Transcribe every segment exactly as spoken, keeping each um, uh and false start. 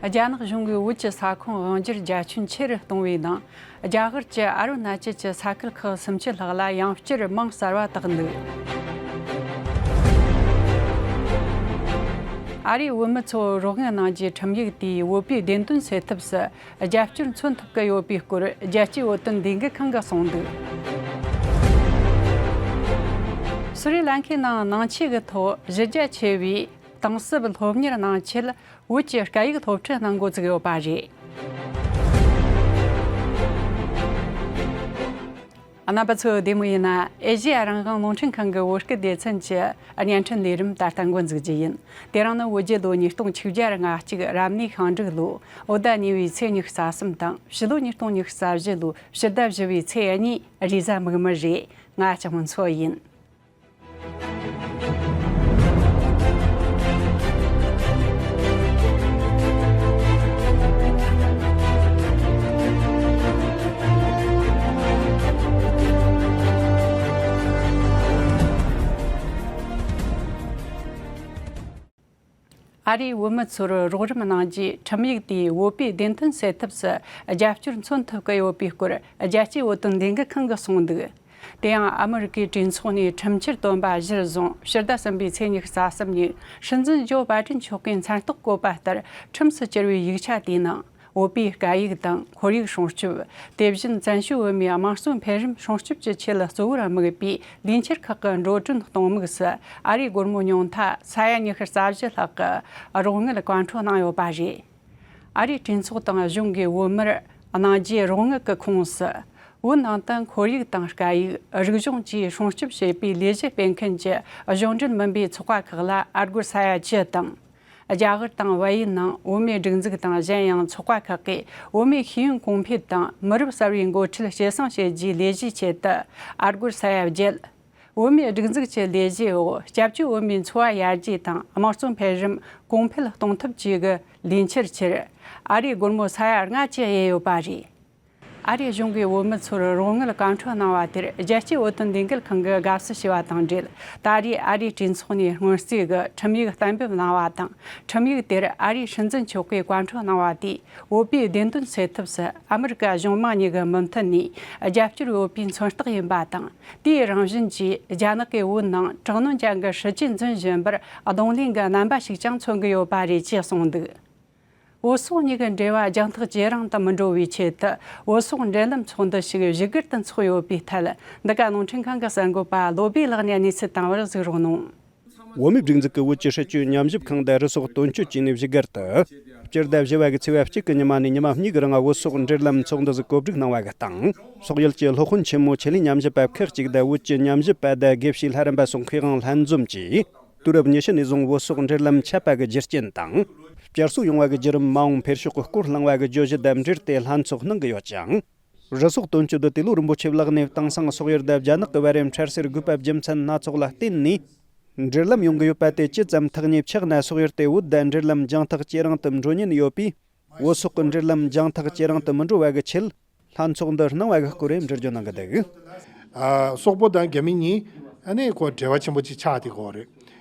རྒྱ་ནག་གཞུང་གིས་བོད་ཀྱི་ས་ཁོངས་དབང་སྒྱུར་རྒྱ་ཁྱོན་ཆེ་རུ་གཏོང་བའི་ནང་། རྒྱ་གར་གྱི་ཨ་རུ་ན་ཅལ་གྱི་ས་ཁུལ་ཁག་སུམ་ཅུ་ལྷག་ལ་ཡང་བསྐྱར་མིང་གསར་བ་བཏགས་འདུག་ཨ་རིའི་བུད་མེད་ཚོ་རོགས་དངུལ་གནང་རྒྱུའི་ཁྲིམས་ཡིག་དེས་བོད་པའི་བདེན་དོན་སེལ་ཐབས་སུ་རྒྱབ་སྐྱོར་མཚོན་ཐུབ་ཀྱི་ཡོད་པའི་སྐོར། རྒྱལ་སྤྱིའི་བོད་དོན་ལས་འགུལ་ཁང་གིས་གསུངས་འདུག་སུ་རི་ལང་ཀའི་ནང་ནང་ཆོས་ཀྱི་ཐོག་གཞི་རྒྱ་ཆེ་བའི་གཏིང་ཟབ་སློབ་གཉེར་གནང་ཆེད། བོད་ཀྱི་སྐད་ཡིག་སློབ་ཁྲིད་གནང་འགོ་བཙུགས་ཡོད་པ་རེད། རྣམ་པ་ཚོ་བདེ་མོ་ཡིན་ན། ཨེ་ཤེ་ཡ་རང་དབང་རླུང་འཕྲིན་ཁང་གི་བོད་སྐད་སྡེ་ཚན་གྱི་བརྙན་འཕྲིན་ལས་རིམ་ད་ལྟ་འགོ་འཛུགས་རྒྱུ་ཡིན། དེ་རིང་ནི་བོད་རྒྱལ་ལོ་ཉིས་སྟོང་ཆིག་བརྒྱ་ལྔ་གཅིག་རབ་གནས་ཤིང་འབྲུག་ལོ། བོད་ཟླ་གཉིས་པའི་ཚེས་ཉི་ཤུ་རྩ་གསུམ་དང་། ཕྱི་ལོ་ཉིས་སྟོང་ཉི་ཤུ་རྩ་བཞི་ལོའི་ཕྱི་ཟླ་བཞི་བའི་ཚེས་གཉིས་རེས་གཟའ་མིག་དམར་རེད། ང་ལྕགས་མོ་མཚོ་ཡིན། ཨ་རིའི་བུད་མེད་ཚོར་རོགས་རམ་གནང་རྒྱུའི་ཁྲིམས་ཡིག་དེས་བོད་པའི་བདེན་དོན་སེལ་ཐབས་སུ་རྒྱབ་སྐྱོར་མཚོན་ཐུབ་ཀྱི་ཡོད་པའི་སྐོར། རྒྱལ་སྤྱིའི་བོད་དོན་ལས་འགུལ་ཁང་གིས་གསུངས་འདུག་དེ་ཡང་ཨ་མི་རི་ཀའི་གྲོས་ཚོགས་ནས་ཁྲིམས་འཆར་བཏོན་པ་གཞིར་བཟུང་། ཕྱི་ཟླ་གསུམ་པའི་ཚེས་ཉི་ཤུ་རྩ་གསུམ་ཉིན་སྲིད་འཛིན་ཇོ་བྷའི་ཏིན་མཆོག་གིས་མཚན་རྟགས་བཀོད་པ་ལྟར། ཁྲིམས་སུ་བསྒྱུར་བའི་ཡིག་ཆ་དེའི་ནང་། བོད་པའི་སྐད་ཡིག་དང་ཁོར་ཡུག་སྲུང་སྐྱོབ། དེ་བཞིན་བཙན་བྱོལ་བོད་མིའི་དམངས་གཙོ་འཕེལ་རིམ་སྲུང་སྐྱོབ་ཀྱི་ཆེད་གཙོ་བོར་དམིགས་པའི་ལས་འཆར་ཁག་གི་འགྲོ་གྲོན་གཏོང་དམིགས་སུ། ཨ་རིའི་སྒོར་མོ་ཉུང་མཐའ་ས་ཡ་ཉི་ཤུ་རྩ་བཞི་ལྷག་གི་རོགས་དངུལ་བཀའ་འཁྲོལ་གནང་ཡོད་པ་རེད། ཨ་རིའི་གྲོས་ཚོགས་དང་གཞུང་གིས་བོད་མིར་གནང་རྒྱུའི་རོགས་དངུལ་གྱི་ཁོངས་སུ། བོད་ནང་དུ་ཁོར་ཡུག་དང་སྐད་ཡིག་རིག་གཞུང་བཅས་སྲུང་སྐྱོབ་བྱེད་པའི་ལས་གཞི་སྤེལ་མཁན་གྱི་གཞུང་འབྲེལ་མིན་པའི་ཚོགས་པ་ཁག་ལ་ཨ་སྒོར་ས་ཡ་བཅུ་དང་། རྒྱ་གར་དང་བལ་ཡུལ་ནང་བོད་མིའི་སྒྲིག་འཛུགས་དང་གཞན་ཡང་ཚོགས་པ་ཁག་གིས་བོད་མིའི་ཤེས་ཡོན་གོང་འཕེལ་དང་མི་རབས་གསར་བའི་འགོ་ཁྲིད་སྐྱེད་སྲིང་བྱེད་རྒྱུའི་ལས་གཞིའི་ཆེད་དུ་ཨ་སྒོར་ས་ཡ་བརྒྱད། བོད་མིའི་སྒྲིག་འཛུགས་ཀྱི་ལས་གཞིའི་འོག་སྐྱབས་བཅོལ་བོད་མིའི་འཚོ་བ་ཡར་རྒྱས་དང་དམངས་གཙོ་འཕེལ་རིམ་གོང་འཕེལ་གཏོང་ཐབས་བཅས་ཀྱི་ལས་འཆར་ཆེད། ཨ་རིའི་སྒོར་མོ་ས་ཡ་ལྔ་བཅས་དབྱེ་ཡོད་པ་རེད། ཨ་རིའི་གཞུང་གིས་བོད་མི་ཚོར་རོགས་དངུལ་བཀའ་འཁྲོལ་གནང་བ་དེར་རྒྱལ་སྤྱིའི་བོད་དོན་ལས་འགུལ་ཁང་གིས་དགའ་བསུ་ཞུས་པ་དང་འབྲེལ། ད་རེས་ཨ་རིའི་གྲོས་ཚོགས་ནས་སྔོན་རྩིས་ཀྱི་ཁྲིམས་ཡིག་གཏན་འབེབས་གནང་བ་དང་། ཁྲིམས་ཡིག་དེར་ཨ་རིའི་སྲིད་འཛིན་མཆོག་གིས་བཀའ་འཁྲོལ་གནང་བ་དེས་བོད་པའི་བདེན་དོན་སེལ་ཐབས་སུ་ཨ་མི་རི་ཀ་གཞུང་མང་གཉིས་ཀྱི་མུ་མཐུད་ནས་རྒྱབ་སྐྱོར་ཡོད་པའི་མཚོན་རྟགས་ཡིན་པ་དང་། དེའི་རང་བཞིན་གྱིས་རྒྱ་ནག་གིས་བོད་ནང་དྲག་གནོན་ཅན་གྱི་སྲིད་ཇུས་འཛིན་བཞིན་པར་གདོང་ལེན་གྱི་རྣམ་པ་ཞིག་ཀྱང་མཚོན་གྱི་ཡོད་པ་རེད་ཅེས་གསུངས་འདུག་བོད་སོག་གཉིས་ཀྱི་འབྲེལ་བ་རྒྱང་ཐག་ཇེ་རིང་དུ་མི་འགྲོ་བའི་ཆེད་དུ། བོད་སོག་འབྲེལ་ལམ་ཚོགས་འདུ་ཞིག་བཞུགས་སྒར་དུ་འཚོགས་ཡོད་པའི་ཐད། འདི་ག་རླུང་འཕྲིན་ཁང་གི་གསར་འགོད་པ་བློ་བྷེ་ལགས་ནས་གནས་ཚུལ་བཏང་བར་གཟིགས་རོགས་གནང་། བོད་མིའི་སྒྲིག་འཛུགས་ཀྱི་བོད་ཀྱི་སྲིད་བྱུས་ཉམས་ཞིབ་ཁང་དང་རུ་སོག་དོན་གཅོད་བཅས་ནས་བཞུགས་སྒར་དུ། སྤྱི་ཟླ་བཞི་བ་གི་ཚེས་པ་གཅིག་གི་ཉི་མ་ནས་ཉི་མ་གཉིས་ཀྱི་རིང་བོད་སོག་འབྲེལ་ལམ་ཚོགས་འདུ་ཟིག་གོ་སྒྲིག་གནང་བ་གི་སྟེང་། སོག་ཡུལ་གྱི་སློབ་དཔོན་ཆེན་མོ་ཆེད་ལས་ཉམས་ཞིབ་པ་ཁག་ཅིག་དང་། བོད་ཀྱི་ཉམས་ཞིབ་པ་དང་དགེ་བཤེས་ལྷ་རམས་པ་སོགས་མཁས་དབང་ལྷན་འཛོམས་ཀྱིས། དུས་རབས་ཉི་ཤུ་ནས་བཟུང་བོད་སོག་འབྲེལ་ལམ་ཆད་པ་གི་རྒྱུ་རྐྱེན་དང་། བསྐྱར་གསོ་ཡོང་བ་གི་བརྒྱུད་རིམ། མ་འོངས་འཕེལ་ཕྱོགས་ཀྱི་སྐོར་གླེང་བ་གི་བརྗོད་གཞི་དང་འབྲེལ་ཏེ་ལྷན་ཚོགས་གནང་གི་ཡོད་ཅིང་། རུ་སོག་དོན་གཅོད་དུ་ཏེ་ལོ་རིན་པོ་ཆེ་ལགས་ནས། དེང་སང་སོག་ཡུལ་དང་རྒྱ་ནག་གི་བར་འཕྲལ་སེལ་དགོས་པ་རྒྱུ་མཚན་སྣ་ཚོགས་ལ་བརྟེན་ནས། འབྲེལ་ལམ་ཡོང་གི་ཡོད་པ་དེ་ཇི་ཙམ་ཐག་ཉེ་ཆགས་ན། སོག་ཡུལ་དེ་བོད་དང་འབྲེལ་ལམ་རྒྱང་ཐག་ཇེ་རིང་དུ་འགྲོ་ཉེན་ཡོད་པས། བོད་སོག་གི་འབྲེལ་ལམ་རྒྱང་ཐག་ཇེ་རིང་དུ་མི་འགྲོ་བ་གི་ཆེད། ལྷན་ཚོགས་འདི་གནང་བ་གི་སྐོར་རེ་འགྲེལ་བརྗོད་གནང་གི་འདུག་ཨ། སོག་པོ་དང་རྒྱ་མི་གཉིས་ཨ་ནི་ཁོ་འབྲེལ་བ་ཆེན་པོ་ཅིག་ཆགས་བསྡད་ཀྱི་ཡོད་རེད།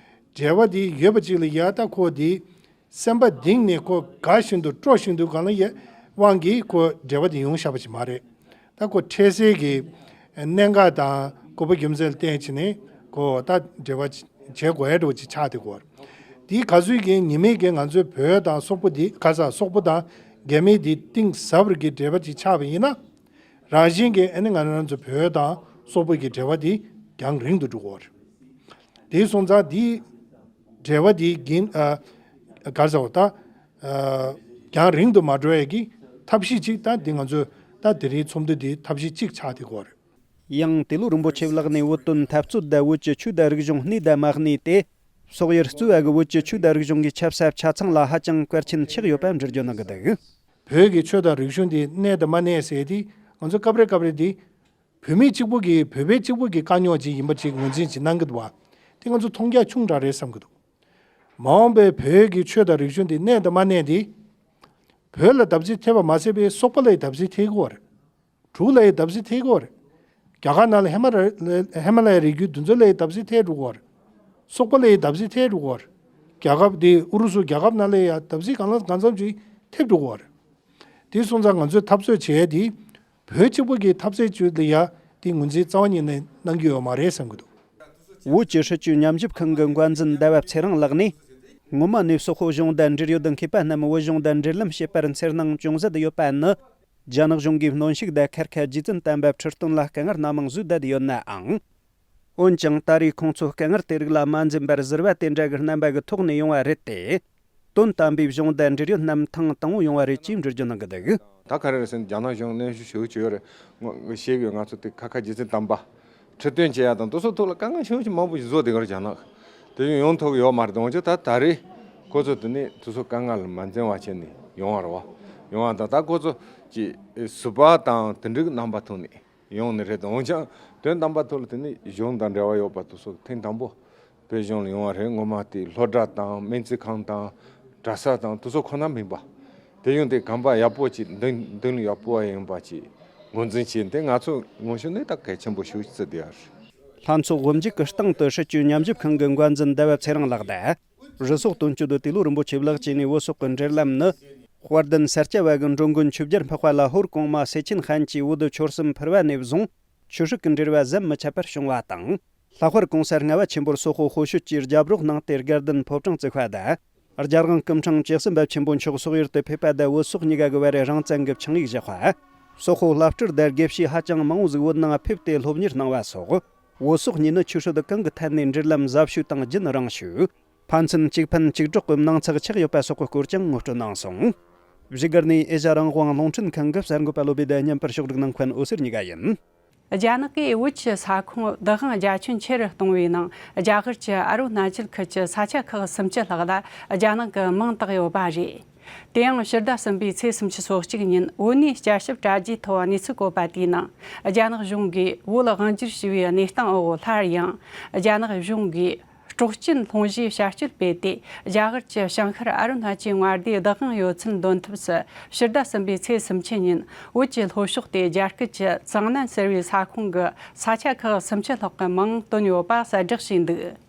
འབྲེལ་བ་འདི་ཡོད་པ་ཅིག་ལ་ཡ། ད་ཁོ་འདི་སེམས་པ་གཏིང་ནས་ཁོ་དགའ་བཞིན་དུ་སྤྲོ་བཞིན་དུ་གང་ལ་ཡ་དབང་གིས་ཁོ་འབྲེལ་བ་འདི་ཡོང་བཞག་པ་ཅིག་མ་རེད། ད་ཁོ་འཕྲལ་སེལ་གྱི་གནད་འགག་དང་དགོས་པ་རྒྱུ་མཚན་ལ་བརྟེན་བྱས་ནས་ཁོ་ད་འབྲེལ་བ་བྱེད་དགོས་ཡ་འདྲ་བོ་ཅིག་ཆགས་བསྡད་ཀྱི་ཡོད་རེད། དེའི་ག་ཚོད་ཀྱི་ཉི་མས་ཀྱི་ང་ཚོའི་བོད་དང་སོག་པོ་འདི་ག་ས་སོག་པོ་དང་རྒྱ་མི་འདི་གཏིང་ཟབ་པའི་གི་འབྲེལ་བ་ཅིག་ཆགས་པ་ཡིན་ན། རང་བཞིན་གྱིས་ཨ་ནི་ང་རང་ཚོ་བོད་དང་སོག་པོ་གི་འབྲེལ་བ་འདི་རྒྱང་རིང་དུ་འགྲོ་གི་ཡོད་རེད། དེ་སོང་ཙང་འདི་འབྲེལ་བ་འདི་རྒྱུན་ཨ་ག་རེ་ཟེར་བ་ད་ཨ་རྒྱང་རིང་དུ་མ་འགྲོ་ཡས་ཀྱི་ཐབས་ཤེས་ཅིག་ད་འདི་ང་ཚོས་ད་དེ་རིང་ཚོགས་འདུ་འདི་ཐབས་ཤེས་ཅིག་ཆགས་བསྡད་ཀྱི་ཡོད་རེད། ཡང་ཏེ་ལོ་རིན་པོ་ཆེ་ལགས་ནས་བོད་དོན་འཐབ་རྩོད་དང་བོད་ཀྱི་ཆོས་དང་རིག་གཞུང་གནས་དང་མ་གནས་ཏེ། སོག་ཡུལ་གཙོས་པ་གི་བོད་ཀྱི་ཆོས་དང་རིག་གཞུང་གི་ཁྱབ་ས་ཆ་ཚང་ལ་ཧ་ཅང་གལ་ཆེན་ཆགས་ཡོད་པ་འགྲེལ་བརྗོད་གནང་གི་འདུག་བོད་ཀྱི་ཆོས་དང་རིག་གཞུང་འདི་གནས་དང་མ་གནས་ཟེར་དེ་ང་ཚོ་སྐབས་རེ་སྐབས་རེ་འདི་བོད་མི་གཅིག་པུ་གི་བོད་པའི་གཅིག་པུ་གི་དཀའ་རྙོག་ཅིག་ཡིན་པ་ཅིག་ངོས་འཛིན་ཅིག་གནང་གི་འདུག་བ། དེ་ང་ཚོ་མཐོང་རྒྱ་ཆུང་དྲགས་རེད་བསམ་གི་འདུག་མ་འོངས་པའི་བོད་ཀྱི་ཆོས་དང་རིག་གཞུང་འདི་གནས་དང་མ་གནས་འདི། བོད་ལ་བརྡབ་གསིག་ཐེབས་པ་མ་ཟད་པའི་སོག་པོ་ལ་ཡང་བརྡབ་གསིག་ཐེབས་ཀྱི་ཡོད་རེད། འབྲུག་ལ་ཡང་བརྡབ་གསིག་ཐེབས་ཀྱི་ཡོད་རེད། རྒྱ་གར་ནང་ལ་ཧི་མ་ཧི་མ་ལ་ཡའི་རི་རྒྱུད་འདི་ཚོ་ལ་ཡང་བརྡབ་གསིག་ཐེབས་འགྲོ་གི་ཡོད་རེད། སོག་པོ་ལ་ཡང་བརྡབ་གསིག་ཐེབས་འགྲོ་གི་ཡོད་རེད། རྒྱལ་ཁབ་དེ་ཨུ་རུ་སུ་རྒྱལ་ཁབ་ནང་ལ་ཡང་བརྡབ་གསིག་གང་ལ་གང་འཚམ་ཅིག་ ཐེབས་འགྲོ་གི་ཡོད་རེད། དེ་སོང་ཙང་ང་ཚོས་འཐབ་རྩོད་བྱས་དེ་བོད་གཅིག་པུ་གི་འཐབ་རྩོད་བྱེད་དེ་ཡ་དེ་ངོས་འཛིན་རྩ་བ་ཉིད་ནས་གནང་གི་ཡོད་མ་རེད་བསམ་གྱི་འདུག། བོད་ཀྱི་སྲིད་བྱུས་ཉམས་ཞིབ་ཁང་གི་འགོ་འཛིན་ཟླ་བ་ཚེ་རིང་ལགས་ནས། སྔོན་མ་ནས་སོག་པོ་གཞུང་དང་འབྲེལ་ཡོད་མཁས་པ་རྣམས་བོད་གཞུང་དང་འབྲེལ་ལམ་བྱེད་པར་འཚེར་སྣང་ཅུང་ཟད་ཡོད་པ་ནི། རྒྱ་ནག་གཞུང་གིས་གནོན་ཤུགས་དང་ཁེར་ཁ་རྗེ་བཙུན་དམ་པ་ཁྲི་སྟོན་ལ་དཀའ་ངལ་སྣ་མང་བཟོས་བསྡད་ཡོད་ནའང་། འོན་ཀྱང་ད་རེས་ཁོང་ཚོ་དཀའ་ངལ་དེ་རིགས་ལ་མ་འཛེམས་པར་གཟིར་བ་དེ་འདྲ་གི་རྣམ་པ་གི་ཐོག་ནས་ཡོང་བ་རེད་དེ། དོན་དམ་པའི་གཞུང་དང་འབྲེལ་ཡོད་རྣམས་ཐེངས་དང་པོ་ཡོང་བ་རེད་ཅེས་འགྲེལ་བརྗོད་གནང་གི་འདུག། ད་ག་རེ་རེད་ཟེར་ན། རྒྱ་ནག་གཞུང་གནོན་ཤུགས་ཞེ་པོ་ཅིག་ཡོད་རེད། ང་ཤེས་ཀྱི་ཡོད། ང་ཚོ་དེ་ཁ་ཁ་རྗེ་བཙུན་དམ་པ་ཁྲི་སྟོན་བྱེད་ཡ་དང་དེ་ཚོ་ཐོག་ལ་དཀའ་ངལ་ཞེ་པོ་ཅིག་མང་པོ་ཞིག་བཟོ་བསྡད་ཀྱི་རེད་རྒྱ་ནག། དེ་བཞིན་ཡོང་ཐུབ་ཀྱི་ཡོད་མ་རེད། འོན་ཀྱང་ད་ད་རེས་ཁོ་ཚོ་དེ་ནས་དེ་ཚོ་དཀའ་ངལ་མ་འཛེམས་པ་བྱས་ནས་ཡོང་བ་རེད་བ། ཡོང་བ་དང་ད་ཁོ་ཚོ་ཀྱི་ཟུར་པ་དང་དེ་འདྲའི་རྣམ་པ་ཐོག་ནས་ཡོང་ནི་རེད། འོན་ཀྱང་དོན་དམ་པ་ཐོག་ལ་དེ་ནས་གཞུང་དང་འབྲེལ་བ་ཡོད་པ་དེ་ཚོ་ཐེངས་དང་པོ་བོད་གཞུང་ལ་ཡོང་བ་རེད། སྔོན་མ་དེ་སློབ་གྲྭ་དང་སྨན་རྩིས་ཁང་དང་གྲྭ་ས་དང་དེ་ཚོ་ཁོ་ན་མིན་པ། དེ་ཡང་དེ་གོམ་པ་ཡག་པོ་ཅིག་མདུན་མདུན་ལ་ཡག་པོ་ཡིན་པ་ཅིག་འགོ་འཛིན་བྱས་ཏེ་ང་ཚོ་ངོ་ཤེས་ནས་ད་གལ་ཆེན་པོ་ཞིག་བརྩི་བསྡད་ཡོད་རེད། ལྷན་ཚོགས་དབུ་འབྱེད་ཀྱི་སྟེང་དུ་སྲིད་བྱུས་ཉམས་ཞིབ་ཁང་གི་འགོ་འཛིན་ཟླ་བ་ཚེ་རིང་ལགས་དང་། རུ་སོག་དོན་གཅོད་ཏེ་ལོ་རིན་པོ་ཆེ་ལགས་བཅས་ནས་བོད་སོག་གི་འབྲེལ་ལམ་ནི། དཔལ་ལྡན་ས་སྐྱ་བ་གི་འགྲོ་མགོན་ཆོས་རྒྱལ་འཕགས་པ་ལ་ཧོར་གོང་མ་སེ་ཆེན་ཧན་གྱིས་བོད་དུ་ཆོར་གསུམ་ཕུལ་བ་ནས་བཟུང་། ཆོས་སྲིད་ཀྱི་འབྲེལ་བ་ཟམ་མི་ཆད་པར་བྱུང་བ་དང་། ལྷག་པར་གོང་ས་ལྔ་པ་ཆེན་པོར་སོག་པོ་དཔའ་ཤོད་ཀྱིས་རྒྱབ་རོགས་གནང་སྟེ་དགའ་ལྡན་ཕོ་བྲང་བཙུགས་པ་དང་། རྒྱལ་དབང་སྐུ་ཕྲེང་བཅུ་གསུམ་པ་ཆེན་པོ་མཆོག་སོག་ཡུལ་དུ་ཕེབས་པ་དང་བོད་སོག་གཉིས་ཀ་གི་བར་རང་བཙན་གྱི་ཆིངས་ཡིག་བཞག་པ། སོག་པོ་བླ་སྤྲུལ་དང་དགེ་བཤེས་ཧ་ཅང་མང་བོ་ཟིག་བོད་ནང་ཕེབས་ཏེ་སློབ་གཉེར་གནང་བ་སོགས། བོད་སོག་གཉིས་ནི་ཆོས་སྲིད་གང་གི་ཐད་ནས་འབྲེལ་ལམ་ཟབ་ཤོས་དང་རྒྱུན་རིང་ཤོས། ཕན་ཚུན་གཅིག་ཕན་གཅིག་གྲོགས་ཀྱི་སྣང་ཚུལ་ཆགས་ཡོད་པ་སོགས་ཀྱི་སྐོར་ཀྱང་ངོ་སྤྲོད་གནང་སོང་། བཞུགས་སྒར་ནས་ཨེ་ཤ་རང་དབང་རླུང་འཕྲིན་ཁང་གི་གསར་འགོད་པ་བློ་བྷེ་དང་མཉམ་པར་ཕྱོགས་སྒྲིག་གནང་མཁན་འོད་ཟེར་གཉིས་ཀ་ཡིན། རྒྱ་ནག་གིས་བོད་ཀྱི་ས་ཁོངས་བདག་དབང་རྒྱ་ཁྱོན་ཆེ་རུ་གཏོང་བའི་ནང་རྒྱ་གར་གྱི་ཨ་རུ་ན་ཅལ་ཁུལ་གྱི་ས་ཆ་ཁག་སུམ་ཅུ་ལྷག་ལ་རྒྱ་ནག་གིས་མིང་བཏགས་ཡོད་པ་རེད། དེ་ཡང་ཕྱི་ཟླ་གསུམ་པའི་ཚེས་སོ་གཅིག་ཉིན་བོད་གནས་བསྐྱར་ཞིབ་དྲ་རྒྱའི་ཐོག་གནས་ཚུལ་བཀོད་པ་དེའི་ནང་རྒྱ་ནག་གཞུང་གིས་བོད་དབང་བསྒྱུར་བྱས་པའི་གནས་སྟངས་འོག་སླར་ཡང་རྒྱ་ནག་གཞུང་གིས་སྲོག་གཅོད་སློང་གཞིའི་བྱ་སྤྱོད་སྤེལ་ཏེ། རྒྱ་གར་གྱི་བྱང་ཤར་ཨ་རུ་ན་ཅལ་མངའ་སྡེའི་བདག་དབང་ཡོད་ཚུལ་འདོན་ཐབས་སུ། ཕྱི་ཟླ་གསུམ་པའི་ཚེས་སུམ་ཅུ་ཉིན་བོད་ཀྱི་ལྷོ་ཕྱོགས་ཏེ་རྒྱ་སྐད་ཀྱི་ཙང་ནན་ཟེར་བའི་ས་ཁོངས་ཀྱི་ས་ཆ་ཁག་སུམ་ཅུ་ལྷག་གི་མིང་བཏོན་ཡོད་པ་གསལ་བསྒྲགས་བྱས་འདུག།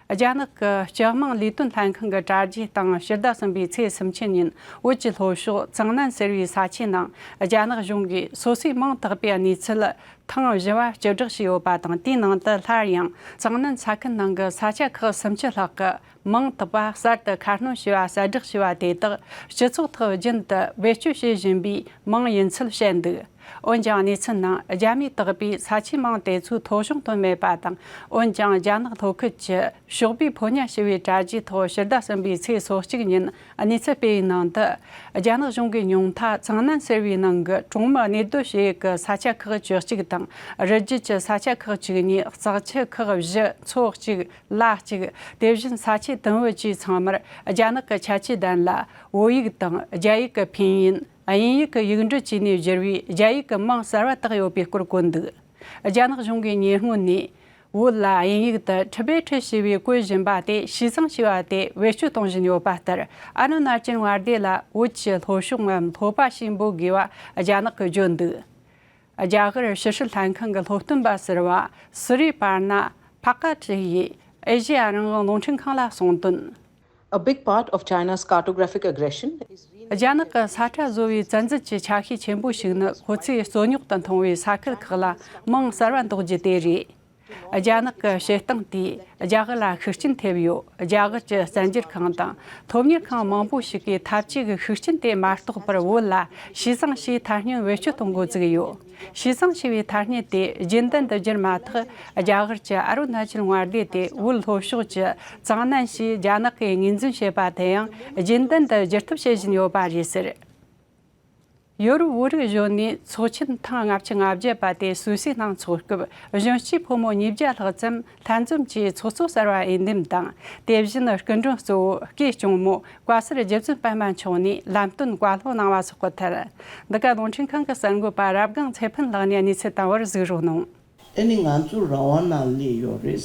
རྒྱ་ནག་གི་སྤྱི་དམངས་ལས་དོན་ལྷན་ཁང་གི་དྲ་རྒྱའི་སྟེང་ཕྱི་ཟླ་གསུམ་པའི་ཚེས་སུམ་ཅུ་ཉིན་བོད་ཀྱི་ལྷོ་ཕྱོགས་ཙང་ནན་ཟེར་བའི་ས་ཆའི་ནང་རྒྱ་ནག་གཞུང་གིས་སོ་སོའི་མིང་བཏགས་པའི་གནས་ཚུལ། ཐེངས་བཞི་བ་སྤྱི་བསྒྲགས་བྱས་ཡོད་པ་དང་། དེའི་ནང་དུ་སླར་ཡང་ཙང་ནན་ས་ཁུལ་ནང་གི་ས་ཆ་ཁག་སུམ་ཅུ་ལྷག་གི་མིང་བཏགས་པ་གསར་དུ་ཁ་སྣོན་བྱས་པ་གསལ་བསྒྲགས་བྱས་པ་དེ་དག་སྤྱི་ཚོགས་ཐོག་རྒྱུན་དུ་བེད་སྤྱོད་བྱེད་བཞིན་པའི་མིང་ཡིན་ཚུལ་བཤད་འདུག། འོན་ཀྱང་གནས་ཚུལ་ནང་རྒྱ་མིས་བཏགས་པའི་ས་ཆའི་མིང་དེ་ཚོའི་ཐོ་གཞུང་བཏོན་མེད་པ་དང་། འོན་ཀྱང་རྒྱ་ནག་ལྷོ་ཁུལ་གྱི་ཞོགས་པའི་ཕོ་ཉ་ཞེས་པའི་དྲ་རྒྱའི་ཐོག་ཕྱི་ཟླ་གསུམ་པའི་ཚེས་སོ་གཅིག་ཉིན་གནས་ཚུལ་སྤེལ་བའི་ནང་དུ། རྒྱ་ནག་གཞུང་གིས་ཉུང་མཐའ་ཙང་ནན་ཟེར་བའི་ནང་གི་གྲོང་མི་གནས་སྡོད་བྱེད་ཡུལ་གྱི་ས་ཆ་ཁག་བཅུ་གཅིག་དང་། རི་རྒྱུད་ཀྱི་ས་ཆ་ཁག་བཅུ་གཉིས། ལྕགས་ཆུ་ཁག་བཞི། མཚོ་གཅིག། ལ་གཅིག། དེ་བཞིན་ས་ཆའི་དུམ་བུ་བཅས་ཚང་མར་རྒྱ་ནག་གི་ཁྱད་ཆོས་ལྡན་ལ། བོད་ཡིག་དང་རྒྱ་ཡིག་གི་འཕེན་ཡུན། དབྱིན་ཡིག་གི་ཡིག་འབྲུ་བཅས་ནས་བསྒྱུར་བའི་རྒྱ་ཡིག་གི་མིང་གསར་བ་བཏགས་ཡོད་པའི་སྐོར་བཀོད་འདུག། རྒྱ་ནག་གཞུང་གིས་ཉེ་སྔོན་ནས། བོད་ལ་དབྱིན་ཡིག་ཏུ་ཊི་བེ་ཊི་ཞེས་པའི་བཀོད་བཞིན་པ་དེ་ཤི་གསང་ཞེས་པ་དེ་བེད་སྤྱོད་གཏོང་བཞིན་ཡོད་པ་ལྟར། ཨ་རུ་ན་ཅལ་མངའ་སྡེ་ལ་བོད་ཀྱི་ལྷོ་ཕྱོགས་ངམ་ལྷོ་པ་ཞེས་འབོད་དགོས་པ་རྒྱ་ནག་གིས་བརྗོད་འདུག། རྒྱ་གར་ཕྱི་སྲིད་ལྷན་ཁང་གི་སློབ་སྟོན་པ་ཟུར་པ་སུ་རི་པར་ན་ཕ་ཀ་ཀྲི་ཡིས་ཨེ་ཤེ་ཡ་རང་དབང་རླུང་འཕྲིན་ཁང་ལ་གསུངས་དོན། A big part of China's cartographic aggression is རྒྱ་ནག་གི་ས་ཁྲ་བཟོ་བའི་བཙན་འཛུལ་གྱི་ཆ་ཤས་ཆེན་པོ་ཞིག་ནི་ཁོ་ཚོས་རྩོད་རྙོག་ཏུ་མཐོང་བའི་ས་ཁུལ་ཁག་ལ་མིང་གསར་བ་འདོགས་རྒྱུ་དེ་རེད། རྒྱ་ནག་གི་བྱེད་སྟངས་དེས་རྒྱ་གར་ལ་ཤུགས་རྐྱེན་ཐེབས་ཡོད། རྒྱ་གར་གྱི་བཙན་བྱོལ་ཁང་དང་སློབ་གཉེར་ཁང་མང་པོ་ཞིག་གིས་འཐབ་ཇུས་ཀྱི་ཤུགས་རྐྱེན་དེ་མ་གཏོགས་པར་བོད་ལ་ཤི་གསང་ཞེས་ཐ་སྙད་བེད་སྤྱོད་གཏོང་འགོ་བཙུགས་ཡོད། ཤི་གསང་ཞེས་པའི་ཐ་སྙད་དེ་རྒྱུན་ལྡན་དུ་གྱུར་མ་ཐག་རྒྱ་གར་གྱི་ཨ་རུ་ན་ཅལ་མངའ་སྡེ་དེ་བོད་ལྷོ་ཕྱོགས་ཀྱི་ཙང་ནན་ཞེས་རྒྱ་ནག་གིས་ངོས་འཛིན་བྱེད་པ་དེ་ཡང་རྒྱུན་ལྡན་དུ་བསྒྱུར་ཐབས་བྱེད་བཞིན་ཡོད་པ་རེད་ཟེར། ཡོ་རོབ་བོད་རིགས་གཞོན་ནུའི་ཚོགས་ཆེན་ཐེངས་ལྔ་བཅུ་ང་བརྒྱད་པ་དེ་སུད་སིའི་ནང་འཚོགས་སྐབས། གཞོན་སྐྱེས་ཕོ་མོ་ཉིས་བརྒྱ་ལྷག་ཙམ་ལྷན་འཛོམས་ཀྱིས་ཚོགས་གཙོ་གསར་པ་འོས་འདེམས་དང་། དེ་བཞིན་སྐུ་མགྲོན་གཙོ་བོ་སྐུའི་སྐྱོང་མོ་བཀའ་ཟུར་རྗེ་བཙུན་པད་མ་མཆོག་ནས་ལམ་སྟོན་བཀའ་སློབ་གནང་བ་སོགས་ཀྱི་ཐད། འདི་ག་རླུང་འཕྲིན་ཁང་གི་གསར་འགོད་པ་རབ་སྒང་ཚེ་ཕུན་ལགས་ནས་གནས་ཚུལ་བཏང་བར་གཟིགས་རོགས་གནང་། ཨ་ནི་ང་ཚོ་རང་དབང་ནང་སླེབས་ཡོད་རེད།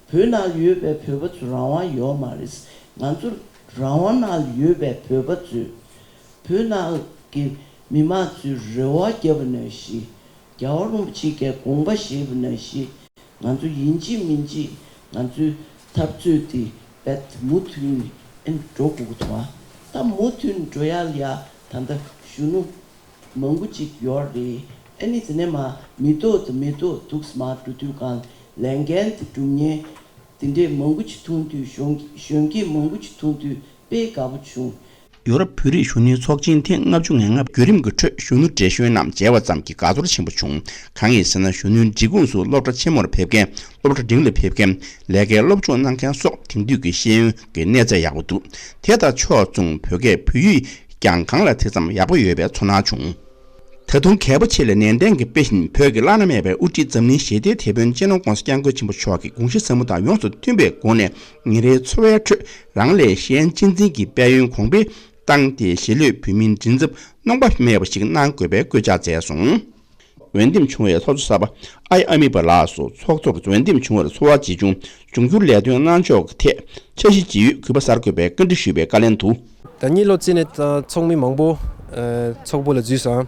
བོད་ནང་ཡོད་པའི་བོད་པ་ཚོ་རང་དབང་ཡོད་མ་རེད། ང་ཚོ་རང་དབང་ནང་ཡོད་པའི་བོད་པ་ཚོས་བོད་ནང་གི་མི་མང་ཚོའི་རེ་བ་བརྒྱབ་པ་ནང་བཞིན། རྒྱལ་བ་རིན་པོ་ཆེ་གིས་དགོངས་པ་བཞེས་པ་ནང་བཞིན། ང་ཚོ་ཡིན་གཅིག་མིན་གཅིག་ང་ཚོའི་འཐབ་རྩོད་དེ་རྦད་མུ་མཐུད་ནས་ཨ་ནི་འགྲོ་དགོས་ཀྱི་འདུག་ཨ། ད་མུ་མཐུད་འགྲོ་ཡ་ལ་ཡ་ད་ལྟ་གཞོན་ནུ་མང་པོ་ཅིག་ཡོད་རེད། ཨ་ནི་དེ་ནས་མ་མི་ཐོག་དང་མི་ཐོག་འདུག་སེ་མར་འགྲོ་དུས་གང་ལས་འགན་དེ་སྒྲུབ་མཁན་དེ་འདྲས་མང་པོ་ཅིག་མཐོང་དུས་གཞོན་གཞོན་སྐྱེས་མང་པོ་ཅིག་མཐོང་དུས་དཔེ་དགའ་པོ་བྱུང་། ཡོ་རོབ་བོད་རིགས་གཞོན་ནུའི་ཚོགས་ཆེན་ཐེངས་ལྔ་བཅུ་ང་ལྔ་བརྒྱུད་རིམ་གྱི་ཁྲོད་གཞོན་ནུ་བགྲེས་གཞོན་རྣམས་མཇལ་བ་ཙམ་གྱིས་དགའ་ཚོར་ཆེན་པོ་བྱུང་། གང་ཡིན་ཟེར་ན། གཞོན་ནུའི་འབྲི་གུང་སུ་སློབ་གྲྭ་ཆེན་མོར་ཕེབས་མཁན། སློབ་གྲྭ་འབྲིང་ལ་ཕེབས་མཁན། ལས་ཀའི་སློབ་སྦྱོང་གནང་མཁན་སོགས་དེང་དུས་ཀྱི་ཤེས་ཡོན་གྱི་གནས་ཚད་ཡག་པོ་འདུག་དེ་དང་ཕྱོགས་མཚུངས་བོད་སྐད་བོད་ཡིག་ཀྱང་གང་ལ་དེ་ཙམ་ཡག་པོ་ཡོད་པའི་ཚོར་སྣང་བྱུང་། ད་དུང་གལ་པོ་ཆེ་ལས་ནན་ཏན་གྱིས་སྤེལ་བཞིན་བོད་ཀྱི་བླ་ན་མེད་པའི་དབུ་ཁྲིད་འཛམ་གླིང་ཞི་བདེའི་དེད་དཔོན་སྤྱི་ནོར་༸གོང་ས་༸སྐྱབས་མགོན་ཆེན་པོ་མཆོག་གི་དགོངས་གཞི་ཟབ་མོ་དང་ཡོངས་སུ་མཐུན་པའི་སྒོ་ནས། ཉིན་རེའི་འཚོ་བའི་ཁྲོད་རང་ལས་གཞན་གཅེས་འཛིན་གྱི་དཔལ་ཡོན་གོང་འཕེལ་བཏང་སྟེ། གཞིས་ལུས་བོད་མིའི་མགྲིན་ཚབ་གནོང་པ་མེད་པ་ཞིག་གནང་དགོས་པའི་སྐུལ་ལྕག་བསྩལ་སོང་། འོས་འདེམས་བྱུང་བའི་ཚོགས་གཙོ་གསར་པ་ཨའི་ཨ་མི་པ་ལགས་སུ་ཚོགས་གཙོར་འོས་འདེམས་བྱུང་བར་འཚོ་བ་ཇི་བྱུང་། འབྱུང་འགྱུར་ལས་དོན་གནང་ཕྱོགས་ཀྱི་ཐད་འཆར་གཞི་ཇི་ཡོད་གུས་པ་གསར་འགོད་པས་བཀའ་འདྲི་ཞུས་པའི་བཀའ་ལན་དུ། ད་གཉིས་ལོ་རྩིས་ནས་ད་ཚོགས་མི་མང་པོ་ཨ་ཚོགས་པ་ལ་འཛུལ་སོང་།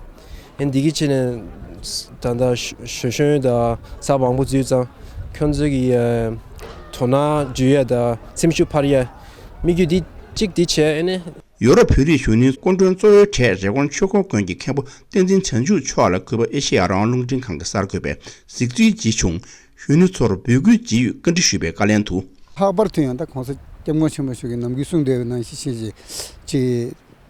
ཡིན་འདི་གི་ཆེད་ནས་ད་ལྟ་གཞོན་གཞོན་གཞོན་དང་ཚ་མང་པོ་འཛུལ་ཙང་། ཁྱོད་ཚོ་གི་ཨ་དོ་སྣང་འཇུ་ཡ་དང་སེམས་ཤུགས་འཕར་ཡ་དམིགས་ཡུལ་འདི་གཅིག་འདི་བྱས། ཨ་ནི། ཡོ་རོབ་བོད་རིགས་གཞོན་ནུའི་སྐུ་མགྲོན་གཙོ་བོའི་གྲས་རི་ཀོན་ཆོས་འཁོར་དགོན་གྱི་མཁན་པོ་བསྟན་འཛིན་བྱང་ཆུབ་མཆོག་ལ་གུས་པ་ཨེ་ཤེ་ཡ་རང་དབང་རླུང་འཕྲིན་ཁང་གི་གསར་འགོད་པས་གཟིགས་ཚུལ་ཇི་བྱུང་། གཞོན་ནུ་ཚོར་འབོད་སྐུལ་ཇི་ཡོད་བཀའ་འདྲི་ཞུས་པའི་བཀའ་ལན་དུ། ལྷག་པར་དུ་ཡང་ད་༸གོང་ས་༸སྐྱབས་མགོན་ཆེན་པོ་མཆོག་གིས་ནམ་རྒྱུན་གསུངས་བསྡད་པའི་ནང་བཞིན་བྱས་རྗེས་ཀྱི་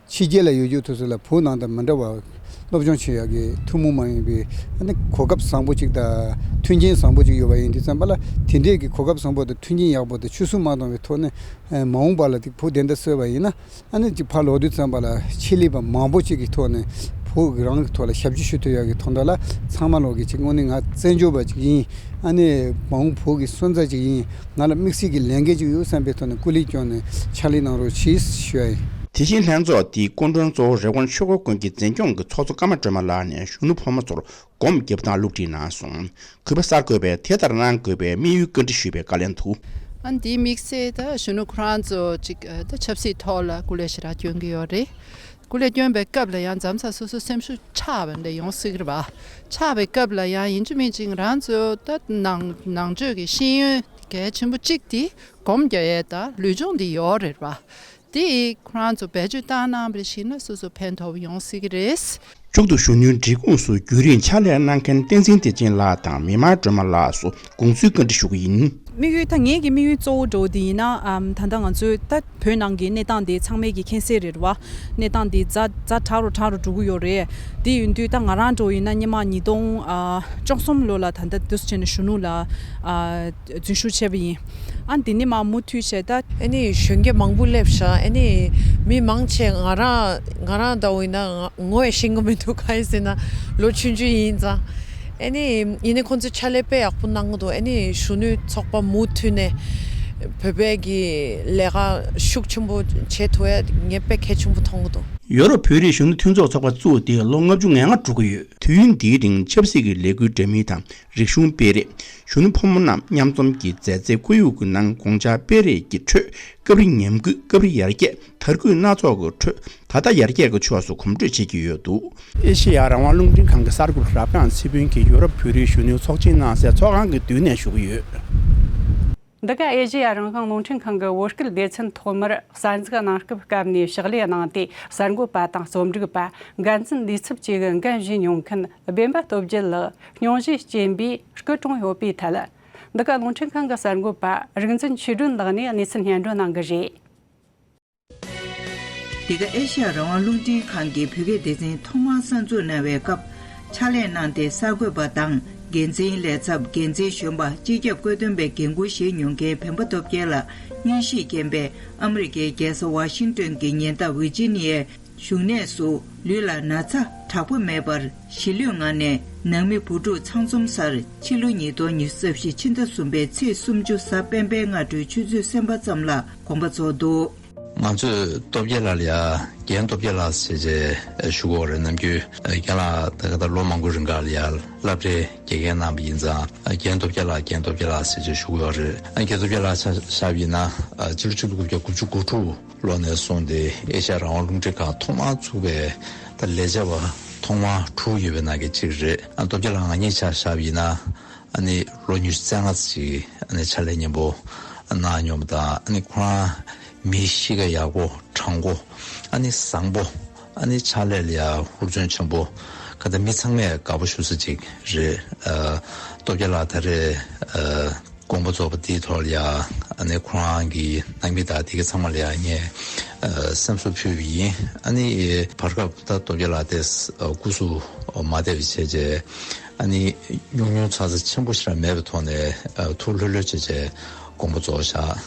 ཕྱི་རྒྱལ་ལ་ཡོད་རྒྱུ་དེ་ཚོ་ལ་བོད་ནང་དང་མི་འདྲ་བར་སློབ་སྦྱོང་བྱེད་ཡག་གི་ཐུན་མོང་མ་ཡིན་པའི་ཨ་ནི་གོ་སྐབས་བཟང་པོ་ཅིག་དང་མཐུན་རྐྱེན་བཟང་པོ་ཅིག་ཡོད་པ་ཡིན་དུས་ཙམ་པ་ལ། དེ་འདྲས་ཀྱི་གོ་སྐབས་བཟང་པོ་དང་མཐུན་རྐྱེན་ཡག་པོ་དང་ཆུད་ཟོས་མ་གཏོང་བའི་ཐོག་ནས་མ་འོངས་པ་ལ་དེ་བོད་བདེན་མཐའ་གསལ་བ་ཡིན་ན། ཨ་ནི་ཅིག་ཕར་ལོག་དུས་ཙམ་པ་ལ་ཆེད་ལས་པ་མང་པོ་ཅིག་གི་ཐོག་ནས་བོད་རང་གི་ཐོག་ལ་ཞབས་ཕྱི་ཞུ་ཐུབ་ཡག་གི་དོན་དག་ལ་ཚང་མ་ལོག་གི་ཅིག་དངོས་གནས་ང་བཙན་བྱོལ་བ་ཅིག་ཡིན། ཨ་ནི་མ་འོངས་བོད་ཀྱི་སོན་རྩ་ཅིག་ཡིན། ང་ལ་དམིགས་བསལ་གྱི་ལས་འགན་ཅིག་ཡོད་བསམ་པའི་ཐོག་ནས་སྐུ་ལས་བསྐྱོན་ནས་ཕྱག་ལས་གནང་རོགས་གྱིས་ཞུ་ཡ་ཡིན། དེ་བཞིན་ལྷན་ཚོགས་འདིའི་སྐུ་མགྲོན་གཙོ་བོ་རི་ཀོན་ཆོས་འཁོར་དགོན་གྱི་འཛིན་སྐྱོང་གི་ཚོགས་གཙོ་ཀརྨ་སྒྲོལ་མ་ལགས་ནས་གཞོན་ནུ་ཕོ་མོ་ཚོར་སྒོམ་རྒྱབ་སྟངས་སློབ་ཁྲིད་གནང་སོང་། གུས་པ་གསར་འགོད་པས་དེ་ལྟར་གནང་དགོས་པའི་དམིགས་ཡུལ་བཀའ་འདྲི་ཞུས་པའི་བཀའ་ལན་དུ། ཨ་འདིའི་དམིགས་བསལ་ད་གཞོན་ནུ་ཁོ་རང་ཚོ་ཅིག་ད་ཆབ་སྲིད་ཐོག་ལ་སྐུ་ལས་ཞེ་དྲག་སྐྱོན་གྱི་ཡོད་རེད། སྐུ་ལས་སྐྱོན་པའི་སྐབས་ལ་ཡང་འཛམ་ས་སོ་སོ་སེམས་ཤུགས་ཆག་པ་འདྲ་ཡོང་སྲིད་རེད་པ། ཆག་པའི་སྐབས་ལ་ཡང་ཡིན་གཅིག་མིན་གཅིག་ང་རང་ཚོ་ད་ནང་ནང་ཆོས་ཀྱི་ཤེས་ཡོན་གལ་ཆེན་པོ་གཅིག་དེ་སྒོམ་རྒྱག་ཡས་ད་ལུས་སྦྱོང་འདི་ཡོད་རེད་པ། དེ་ཁོ་རང་ཚོ་བེད་སྤྱོད་བཏང་གནང་བ་ཞིག་ན་སོ་སོ་ཕན་ཐོགས་ཡོང་སྲིད་ཀྱི་རེད། མཇུག་ཏུ་གཞོན་ནུའི་འབྲི་གུང་སུ་བརྒྱུད་རིམ་ཕྱག་ལས་གནང་མཁན་བསྟན་འཛིན་བདེ་ཆེན་ལགས་དང་མི་དམངས་སྒྲོལ་མ་ལགས་སུ་དགོངས་ཚུལ་བཀའ་འདྲི་ཞུ་གི་ཡིན། དམིགས་ཡུལ་ད་ངེད་ཀྱི་དམིགས་ཡུལ་གཙོ་བོ་འགྲོ་བ་དེ་ཡིན་ན་ཨམ་ད་ལྟ་ང་ཚོའི་ད་བོད་ནང་གི་གནས་སྟངས་དེ་ཚང་མས་ཀྱི་མཁྱེན་གསལ་རེད་བ། གནས་སྟངས་དེ་ཛ་ཛ་དྲག་རུ་དྲག་རུ་འགྲོ་གི་ཡོད་རེད། དེ་ཡིན་དུས་ད་ང་རང་འགྲོ་ཡིན་ན་སྔོན་མ་ཉིས་སྟོང་བཅུ་གསུམ་ལོ་ལ་ད་ལྟ་འདུག་སེ་བྱས་ནས་གཞོན་ནུ་ལ་འཛུལ་ཞུགས་བྱས་པ་ཡིན། ཨ་འདི་ནས་མར་མུ་མཐུད་བྱས་ད། ཨ་ནི་གཞོན་སྐྱེས་མང་པོ་སླེབས་ཤག་ཨ་ནི་མི་མང་ཆེ་ང་རང་ང་རང་ལྟ་བུ་ཡིན་ན་ང་ངོ་ཡང་ཤེས་ཀྱི་མི་འདུག་གང་ཡིན་ཟེར་ན་ལོ་ཆུང་ཆུང་ཡིན་ཙང་། ཨ་ནི་ཡིན་ནའི་ཁོང་ཚོས་ཕྱག་ལས་དཔེ་ཡག་པོ་གནང་གི་འདུག་ཨ་ནི་གཞོན་ནུའི་ཚོགས་པ་མུ་མཐུད་ནས་བོད་པའི་གི་ལས་ཀ་ཤུགས་ཆེན་པོ་བྱེད་ཐུབ་ཡ་ངས་དཔེ་གལ་ཆེན་པོ་མཐོང་གི་འདུག་ཡོ་རོབ་བོད་རིགས་གཞོན་ནུ་མཐུན་ཚོགས་ཚོགས་པ་བཙུགས་ཏེ་ལོ་ལྔ་བཅུ་ང་ལྔ་འགྲོ་གི་ཡོད། དུས་ཡུན་འདིའི་རིང་ཆབ་སྲིད་ཀྱི་ལས་འགུལ་འདྲ་མིན་དང་། རིག་གཞུང་སྤེལ་རེས། གཞོན་ནུ་ཕོ་མོ་རྣམས་མཉམ་འཛོམས་ཀྱི་མཛད་རྗེས་ཁོར་ཡུག་གི་ནང་དགོངས་འཆར་སྤེལ་རེས་ཀྱི་ཁྲོད་སྐབས་རེ་ཉམས་རྒུད། སྐབས་རེ་ཡར་རྒྱས། དར་རྒུད་སྣ་ཚོགས་ཀྱི་ཁྲོད་ད་ལྟ་ཡར་རྒྱས་ཀྱི་ཕྱོགས་སུ་གོམ་བགྲོད་བྱེད་ཀྱི་ཡོད་འདུག་ཨེ་ཤེ་ཡ་རང་དབང་རླུང་འཕྲིན་ཁང་གི་གསར་འགོད་པ་རབ་སྒང་ཚེ་ཕུན་གྱིས་ཡོ་རོབ་བོད་རིགས་གཞོན་ནུའི་ཚོགས་ཆེན་གནང་སའི་ཚོགས་ཁང་གི་མདུན་ནས་ཞུ་གི་ཡོད། འདི་ག་ཨེ་ཤེ་ཡ་རང་དབང་རླུང་འཕྲིན་ཁང་གི་བོད་སྐད་སྡེ་ཚན་ཐོག་མར་གསར་འཛུགས་གནང་སྐབས་སྐབས་ནས་ཕྱག་ལས་གནང་སྟེ། གསར་འགོད་པ་དང་རྩོམ་སྒྲིག་པ། འགན་འཛིན་ལས་ཚབ་བཅས་ཀྱི་འགན་བཞེས་མྱོང་མཁན་སྤེན་པ་སྟོབས་རྒྱལ་ལགས་སྙུང་གཞིའི་རྐྱེན་པས་སྐུ་གྲོངས་ཡོད་པའི་ཐད། འདི་ག་རླུང་འཕྲིན་ཁང་གི་གསར་འགོད་པ་རིག་འཛིན་ཆོས་སྒྲོན་ལགས་ནས་གནས་ཚུལ་སྙན་སྒྲོན་གནང་གི་རེད། འདི་ག་ཨེ་ཤ་ཡ་རང་དབང་རླུང་འཕྲིན་ཁང་གི་བོད་སྐད་སྡེ་ཚན་ཐོག་མར་གསར་འཛུགས་གནང་བའི་སྐབས་ཕྱག་ལས་གནང་སྟེ། གསར་འགོད་པ་དང་འགན་འཛིན་ལས་ཚབ། འགན་འཛིན་གཞོན་པ། སྤྱི་ཁྱབ་བཀོད་འདོམས་པའི་འགན་འཁུར་བཞེས་མྱོང་མཁན་སྤེན་པ་སྟོབས་རྒྱལ་ལགས་མངོན་ཤེས་རྒན་པས་ཨ་མི་རི་ཀའི་རྒྱལ་ས་ཝ་ཤིང་ཏོན་གྱི་ཉེ་འདབས་ཝི་ཇི་ནི་ཡའི་བཞུགས་གནས་སུ་ལུས་ལ་ན་ཚ་དྲག་པོ་མེད་པར་ཞི་ལྷོད་ངང་ནས་ནང་མི་བུ་ཕྲུག་ཚང་འཛོམས་སར་ཕྱི་ལོ་ཉིས་སྟོང་ཉི་ཤུ་རྩ་བཞི་ཕྱི་ཟླ་གསུམ་པའི་ཚེས་སུམ་ཅུ་གཟའ་སྤེན་པའི་སྔ་དྲོའི་ཆུ་ཚོད་གསུམ་པ་ཙམ་ལ་དགོངས་པ་རྫོགས་འདུག་ང་ཚོས་སྟོབས་རྒྱལ་ལགས་ལ་ཡ། རྒན་སྟོབས་རྒྱལ་ལགས་ཟེར་བྱས་ཞུ་གི་ཡོད་རེད། ནམ་རྒྱུན་རྒན་ལགས་ད་ག་ད་ལོ་མང་པོའི་རིང་ག་ལ་ཡ་སློབ་གྲྭའི་དགེ་རྒན་གནང་བ་ཡིན་ཙང་། རྒན་སྟོབས་རྒྱལ་ལགས། རྒན་སྟོབས་རྒྱལ་ལགས་ཟེར་བྱས་ཞུ་གི་ཡོད་རེད། རྒན་སྟོབས་རྒྱལ་ལགས་ཆ་བཞག་པ་ཡིན་ན། ཕྱི་ལོ་ཆིག་སྟོང་དགུ་བརྒྱ་དགུ་བཅུ་གོ་དྲུག་ལོ་ནས་བཟུང་སྟེ་ཨེ་ཤ་ཡ་རང་དབང་རླུང་འཕྲིན་ཁང་ཐོག་མར་ཚུགས་པའི་ད་ལས་བྱེད་པ་ཐོག་མ་དྲུག་ཡོད་པའི་ནང་གི་གཅིག་རེད། སྟོབས་རྒྱལ་ལགས་ང་གཉིས་ཆ་བཞག་པ་ཡིན་ན། ཨ་ནི་ལོ་ཉི་ཤུ་རྩ་ལྔ་ཙམ་ཅིག་ཨ་ནི་ཕྱག་ལས་མཉམ་པོ་གནང་མྱོང་བ་དང་། ཨ་ནི་ཁོ་རང་ མི་གཤིས་ཀ་ཡག་པོ་དྲང་པོ། ཨ་ནི་བཟང་པོ། ཨ་ནི་ཕྱག་ལས་ལ་ཡ་ཧུར་བརྩོན་ཆེན་པོ། ག་ད་མི་ཚང་མས་དགའ་པོ་ཞུ་ས་ཅིག་རེད། ཨ། སྟོབས་རྒྱལ་ལགས་ད་རེས་ཨ་དགོངས་པ་རྫོགས་པ་དེའི་ཐོག་ལ་ཡ། ཨ་ནི་ཁོ་རང་གི་ནང་མི་དང་དེ་ག་ཚང་མ་ལ་ཡ་ངས་ཨ་སེམས་གསོ་ཕུལ་བ་ཡིན། ཨ་ནི་བར་སྐབས་ད་སྟོབས་རྒྱལ་ལགས་དེ་ཨ་སྐུ་གཟུགས་མ་བདེ་བ་བྱས་རྗེས། ཨ་ནི་ཉུང་ཉུང་ཚ་ཚ་ཆེན་པོ་ཞིག་རང་མེད་པའི་ཐོག་ནས་ཨ་ཐུགས་ལྷོད་ལྷོད་བྱས་རྗེས་དགོངས་པ་རྫོགས་བཞག་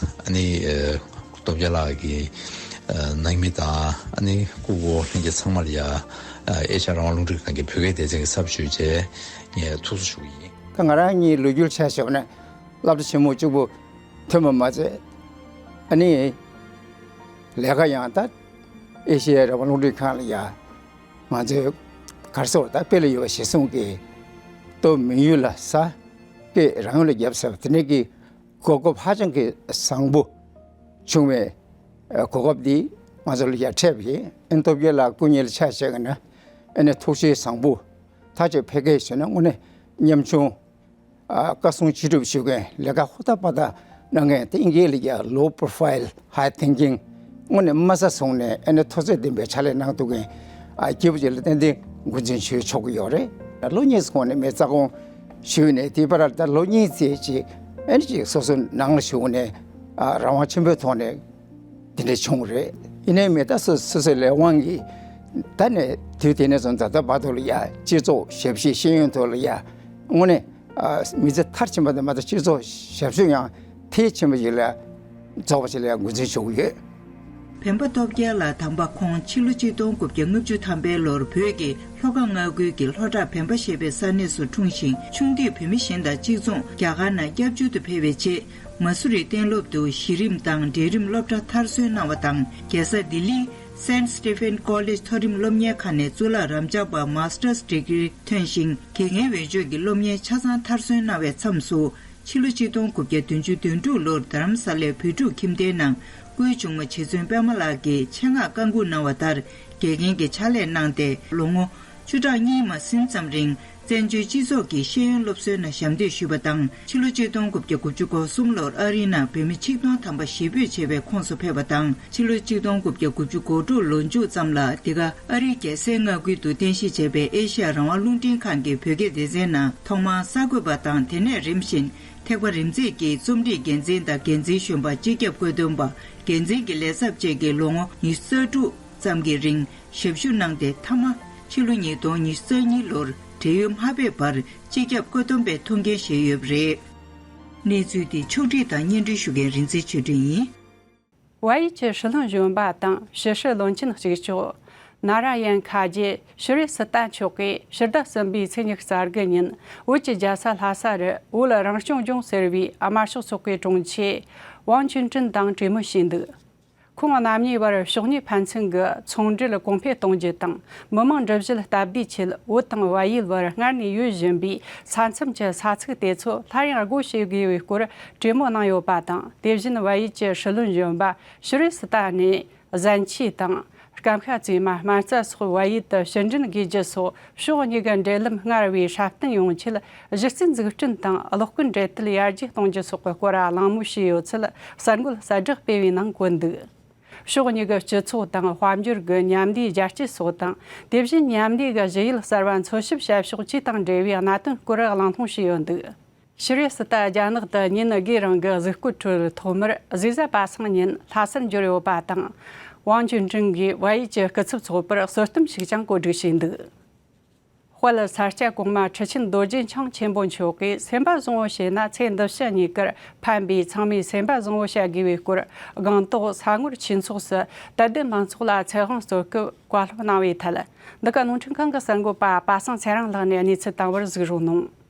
ཨ་ནི་ཨ་སྟོབས་རྒྱལ་ལགས་ཀྱི་ཨ་ནང་མི་དང་ཨ་ནི་སྐུ་ངོ་ལྷན་རྒྱས་ཚང་མ་ལ་ཡ་ཨ་ཨེ་ཤ་ཡ་རང་དབང་རླུང་འཕྲིན་ཁང་གི་བོད་སྐད་སྡེ་ཚན་གྱི་ཚབ་ཞུས་རྗེས་ངས་ཐུགས་གསོ་ཞུ་གི་ཡིན། ད་ང་རང་གཉིས་ལོ་རྒྱུས་ཆ་བཞག་ན་སློབ་གྲྭ་ཆེན་མོ་གཅིག་པུ་ཐོན་པ་མ་ཟད། ཨ་ནི་ལས་ཀ་ཡང་ད་ཨེ་ཤེ་ཡ་རང་དབང་རླུང་འཕྲིན་ཁང་ལ་ཡ། ང་ཚོའི་གར་སོགས་ད་དཔེ་ལ་ཡོད་པ་ཞེས་གསུངས་ཀྱི་སྟོབས་མི་ཡུལ་ལ་ས་སྐད་རང་ཡུལ་ལ་བརྒྱབ་ཟེར་བ་དེ་ནས་ཀྱི་གོ་སྐབས་ཧ་ཅང་གི་བཟང་པོ་བྱུང་བའི་གོ་སྐབས་འདི་ང་ཚོ་ལ་ཡར་འཕྲད་པ་ཡིན། ཨེ་སྟོབས་རྒྱལ་ལགས་སྐུ་ཉིད་ལ་ཆ་བཞག་ན་ཨེ་ནས་ཐུགས་རྗེ་བཟང་པོ་ཐག་ཆོད་ཕེབས་སྐད་ཞུས་ན་དངོས་གནས་ཉམ་ཆུང་ཨ་བཀའ་གསུང་ཅི་སྒྲུབ་ཞུ་མཁན་ལས་ཀ་ཧུར་ཐག་པ་ཐག་གནང་མཁན་དེ་ཨིན་སྐད་ལ་ཡ་low profile high thinking དངོས་གནས་དམའ་ས་བཟུང་ནས་ཨེ་ནས་མཐོ་ཚད་ལྡན་པའི་ཕྱག་ལས་གནང་ཐུབ་མཁན་ཨ་སྐྱེས་བུ་ཅིག་ལ་ཏན་ཏན་འགོ་འཛིན་ཞུ་ཆོག་གི་ཡོད་རེད། ལོ་གཉིས་གོང་ནས་མི་རྩ་དགོངས་ཞུས་ནས་དེའི་བར་ལ་ད་ལོ་གཉིས་ཙམ་ཅིག་ཨེ་ནས་ཅིག་སོ་སོ་ནང་ལ་ཞུགས་ནས་ཨ་རང་དབང་ཆེན་པོའི་ཐོག་ནས་དེ་འདྲ་བྱུང་རེད། ཡིན་ནའི་མི་ད་སོ་སོ་སོའི་ལས་དབང་གིས་ད་ནས་དུས་དེ་ནས་བཟུང་ད་ལྟ་བར་དུ་ལ་ཡ་སྤྱི་ཚོགས་ཞབས་ཕྱི་ཤེས་ཡོན་ཐོག་ལ་ཡ་དངོས་གནས། ཨ་མི་ཚེ་མཐར་ཕྱིན་པ་དང་མ་གཏོགས་སྤྱི་ཚོགས་ཞབས་ཞུ་ཡང་མཐིལ་ཕྱིན་པ་ཞིག་ལ་རྫོགས་པ་ཞིག་ལ་འགོ་འཛིན་ཞུ་གི་ཡོད། བོན་པ་སྟོབས་རྒྱལ་ལགས་དམ་པ་ཁོང་ཕྱི་ལོ་ཆིག་སྟོང་དགུ་བརྒྱ་ལྔ་བཅུ་ཐམ་པའི་ལོར་བོད་ཀྱི་ལྷོ་ཁ་མངའ་ཁུལ་གྱི་ལྷོ་བྲག་བོན་པ་ཞེས་པའི་ས་གནས་སུ་འཁྲུངས་ཤིང་། ཆུང་དུས་བོད་མི་གཞན་དང་གཅིག་མཚུངས་རྒྱ་གར་ནང་སྐྱབས་བཅོལ་དུ་ཕེབས་པའི་རྗེས། མ་སུ་རི་གཏན་སློབ་ཏུ་གཞི་རིམ་དང་འབྲིང་རིམ་སློབ་གྲྭ་མཐར་སོན་གནང་བ་དང་། རྒྱལ་ས་ལྡི་ལིའི་Saint Stephen College མཐོ་རིམ་སློབ་གཉེར་ཁང་ནས་གཙུག་ལག་རབ་འབྱམས་པ་Master's Degree ཐོན་ཞིང་། དགེ་རྒན་འོས་ཆོས་ཀྱི་སློབ་གཉེར་ཆ་ཚང་མཐར་སོན་གནང་བའི་མཚམས་སུ། ཕྱི་ལོ་ཆིག་སྟོང་དགུ་བརྒྱ་བདུན་ཅུ་དོན་དྲུག་ལོར་རྡ་རམ་ས་ལའི་བོད་ཕྲུག་ཁྱིམ་སྡེའི་ནང་སྐུའི་གཅུང་མོ་རྗེ་བཙུན་པད་མ་ལགས་ཀྱིས་ཆེད་མངགས་བཀའ་འགུག་གནང་བ་ལྟར་དགེ་རྒན་གྱི་ཕྱག་ལས་གནང་སྟེ། ལོ་ངོ་བཅུ་ཕྲག་གཉིས་མ་ཟིན་ཙམ་རིང་། བཙན་བྱོལ་སྤྱི་ཚོགས་ཀྱི་ཤེས་ཡོན་སློབ་གསོའི་ནང་ཞབས་འདེགས་ཞུས་པ་དང་། ཕྱི་ལོ་ཆིག་སྟོང་དགུ་བརྒྱ་དགུ་བཅུ་གོ་གསུམ་ལོར་ཨ་རིའི་ནང་བོད་མི་ཆིག་སྟོང་ཐམ་པ་ཞེ་ཕུད་བྱེད་པའི་ཁོངས་སུ་ཕེབས་པ་དང་། ཕྱི་ལོ་ཆིག་སྟོང་དགུ་བརྒྱ་དགུ་བཅུ་གོ་དྲུག་ལོ་མཇུག་ཙམ་ལ་འདི་ག་ཨ་རིའི་རྒྱལ་སའི་མངའ་ཁུལ་དུ་རྟེན་གཞི་བྱས་པའི་ཨེ་ཤ་ཡ་རང་དབང་རླུང་འཕྲིན་ཁང་གི་བོད་སྐད་སྡེ་ཚན་ནང་ཐོག་མར་གསར་འགོད་པ་དང་། དེ་ནས་རིམ་བཞིན་ཐེག་པ་རིམ་འཛེགས་ཀྱི་རྩོམ་སྒྲིག་འགན་འཛིན་དང་། འགན་འཛིན་གཞོན་པ། སྤྱི་ཁྱབ་བཀོད་འདོམས་པ། འགན་འཛིན་གྱི་ལས་ཚབ་བཅས་ཀྱི་ལོ་ངོ་ཉི་ཤུ་རྩ་དྲུག་ཙམ་གྱི་རིང་ཞབས་ཞུ་གནང་སྟེ། མཐའ་མ་ཕྱི་ལོ་ཉིས་སྟོང་ཉི་ཤུ་རྩ་གཉིས་ལོར་བགྲེས་ཡོལ་མ་ཕེབས་བར་སྤྱི་ཁྱབ་བཀོད་འདོམས་པའི་ཐུགས་འགན་བཞེས་ཡོད་པ་རེད། གནས་ཚུལ་འདི་ཕྱོགས་སྒྲིག་དང་སྙན་སྒྲོན་ཞུ་མཁན་རིག་འཛིན་ཆོས་སྒྲོན་ཡིན། བལ་ཡུལ་གྱི་སྲིད་བློན་གཞོན་པ་དང་ཕྱི་སྲིད་བློན་ཆེན་གཅིག་ལྕོགས་ནཱ་ར་ཡན་ཁ་རྗེ་ཤི་རི་སི་ཏ་མཆོག་གིས་ཕྱི་ཟླ་གསུམ་པའི་ཚེས་ཉི་ཤུ་རྩ་དགུ་ཉིན་བོད་ཀྱི་རྒྱལ་ས་ལྷ་ས་རུ་བོད་རང་སྐྱོང་ལྗོངས་ཟེར་བའི་དམར་ཤོག་ཚོགས་པའི་དྲུང་ཆེ་ཝང་ཅུན་ཀྲིན་དང་གྲོས་མོལ་བྱས་འདུག་ཁོང་རྣམ་གཉིས་བར་ཕྱོགས་གཉིས་ཕན་ཚུན་གྱི་ཚོང་འབྲེལ་གོང་འཕེལ་གཏོང་རྒྱུ་དང་། མི་དམངས་འགྲུལ་བཞུད་སྟབས་བདེའི་ཆེད་བོད་དང་བལ་ཡུལ་བར་སྔར་ནས་ཡོད་བཞིན་པའི་ས་མཚམས་ཀྱི་ས་ཚིགས་དེ་ཚོ་སླར་ཡང་སྒོ་ཕྱེ་དགོས་པའི་སྐོར་གྲོས་མོལ་གནང་ཡོད་པ་དང་། དེ་བཞིན་བལ་ཡུལ་གྱི་སྲིད་བློན་གཞོན་པ་ཤི་རི་སི་ཏ་ནས་གཟན་ཆས་དང་། སྐམ་ཤ་བཙོས་མ། སྨན་རྩྭ་སོགས་བལ་ཡུལ་དུ་ཕྱིར་འདྲེན་དགོས་རྒྱུ་སོགས། ཕྱོགས་གཉིས་ཀྱི་འབྲེལ་ལམ་སྔར་བས་སྲ་བརྟན་ཡོང་ཆེད་གཞི་རྩའི་འཛུགས་སྐྲུན་དང་གློག་སྐུད་འབྲེལ་མཐུད་ཡར་རྒྱས་གཏོང་རྒྱུ་སོགས་ཀྱི་སྐོར་གླེང་མོལ་བྱས་ཡོད་ཚུལ་གསར་འགོད་གསལ་བསྒྲགས་སྤེལ་བའི་ནང་བཀོད་འདུག་ཕྱོགས་གཉིས་ཀྱི་སྤྱི་ཚོགས་དང་དཔལ་འབྱོར་གྱི་མཉམ་ལས་རྒྱ་སྐྱེད་སོགས་དང་། དེ་བཞིན་མཉམ་ལས་ཀྱི་གཞི་ཡུལ་གསར་པ་འཚོལ་ཞིབ་བྱ་ཕྱོགས་བཅས་དང་འབྲེལ་བའི་གནད་དོན་སྐོར་གླེང་སློང་བྱས་ཡོད་འདུག་ཤི་རི་སི་ཏ་རྒྱ་ནག་ཏུ་ཉིན་དགུའི་རིང་གི་གཟིགས་སྐོར་ཁྲོད་ཐོག་མར་གཟའ་པ་སངས་ཉིན་ལྷ་སར་འབྱོར་ཡོད་པ་དང་། ཝང་ཅུན་ཀྲིན་གྱིས་བལ་ཡུལ་གྱི་སྐུ་ཚབ་ཚོགས་པར་གསོལ་སྟོན་ཞིག་ཀྱང་གོ་སྒྲིག་བྱས་འདུག་དཔལ་ས་སྐྱ་གོང་མ་ཁྲི་ཆེན་རྡོ་རྗེ་འཆང་ཆེན་པོ་མཆོག་གིས་སེམས་པ་བཟང་བོ་བྱས་ན་ཚེ་འདི་ཕྱི་གཉིས་ཀར་ཕན་པའི་ཚང་མས་སེམས་པ་བཟང་བོ་བྱ་དགོས་པའི་སྐོར་སྒང་ཏོག་ས་ངོར་ཆོས་ཚོགས་སུ་དད་ལྡན་མང་ཚོགས་ལ་ཚེ་དབང་སྩོལ་སྐབས་བཀའ་སློབ་གནང་བའི་ཐད། འདི་ག་རླུང་འཕྲིན་ཁང་གི་གསར་འགོད་པ་པ་སངས་ཚེ་རིང་ལགས་ནས་གནས་ཚུལ་བཏང་བར་གཟིགས་རོགས་གནང་།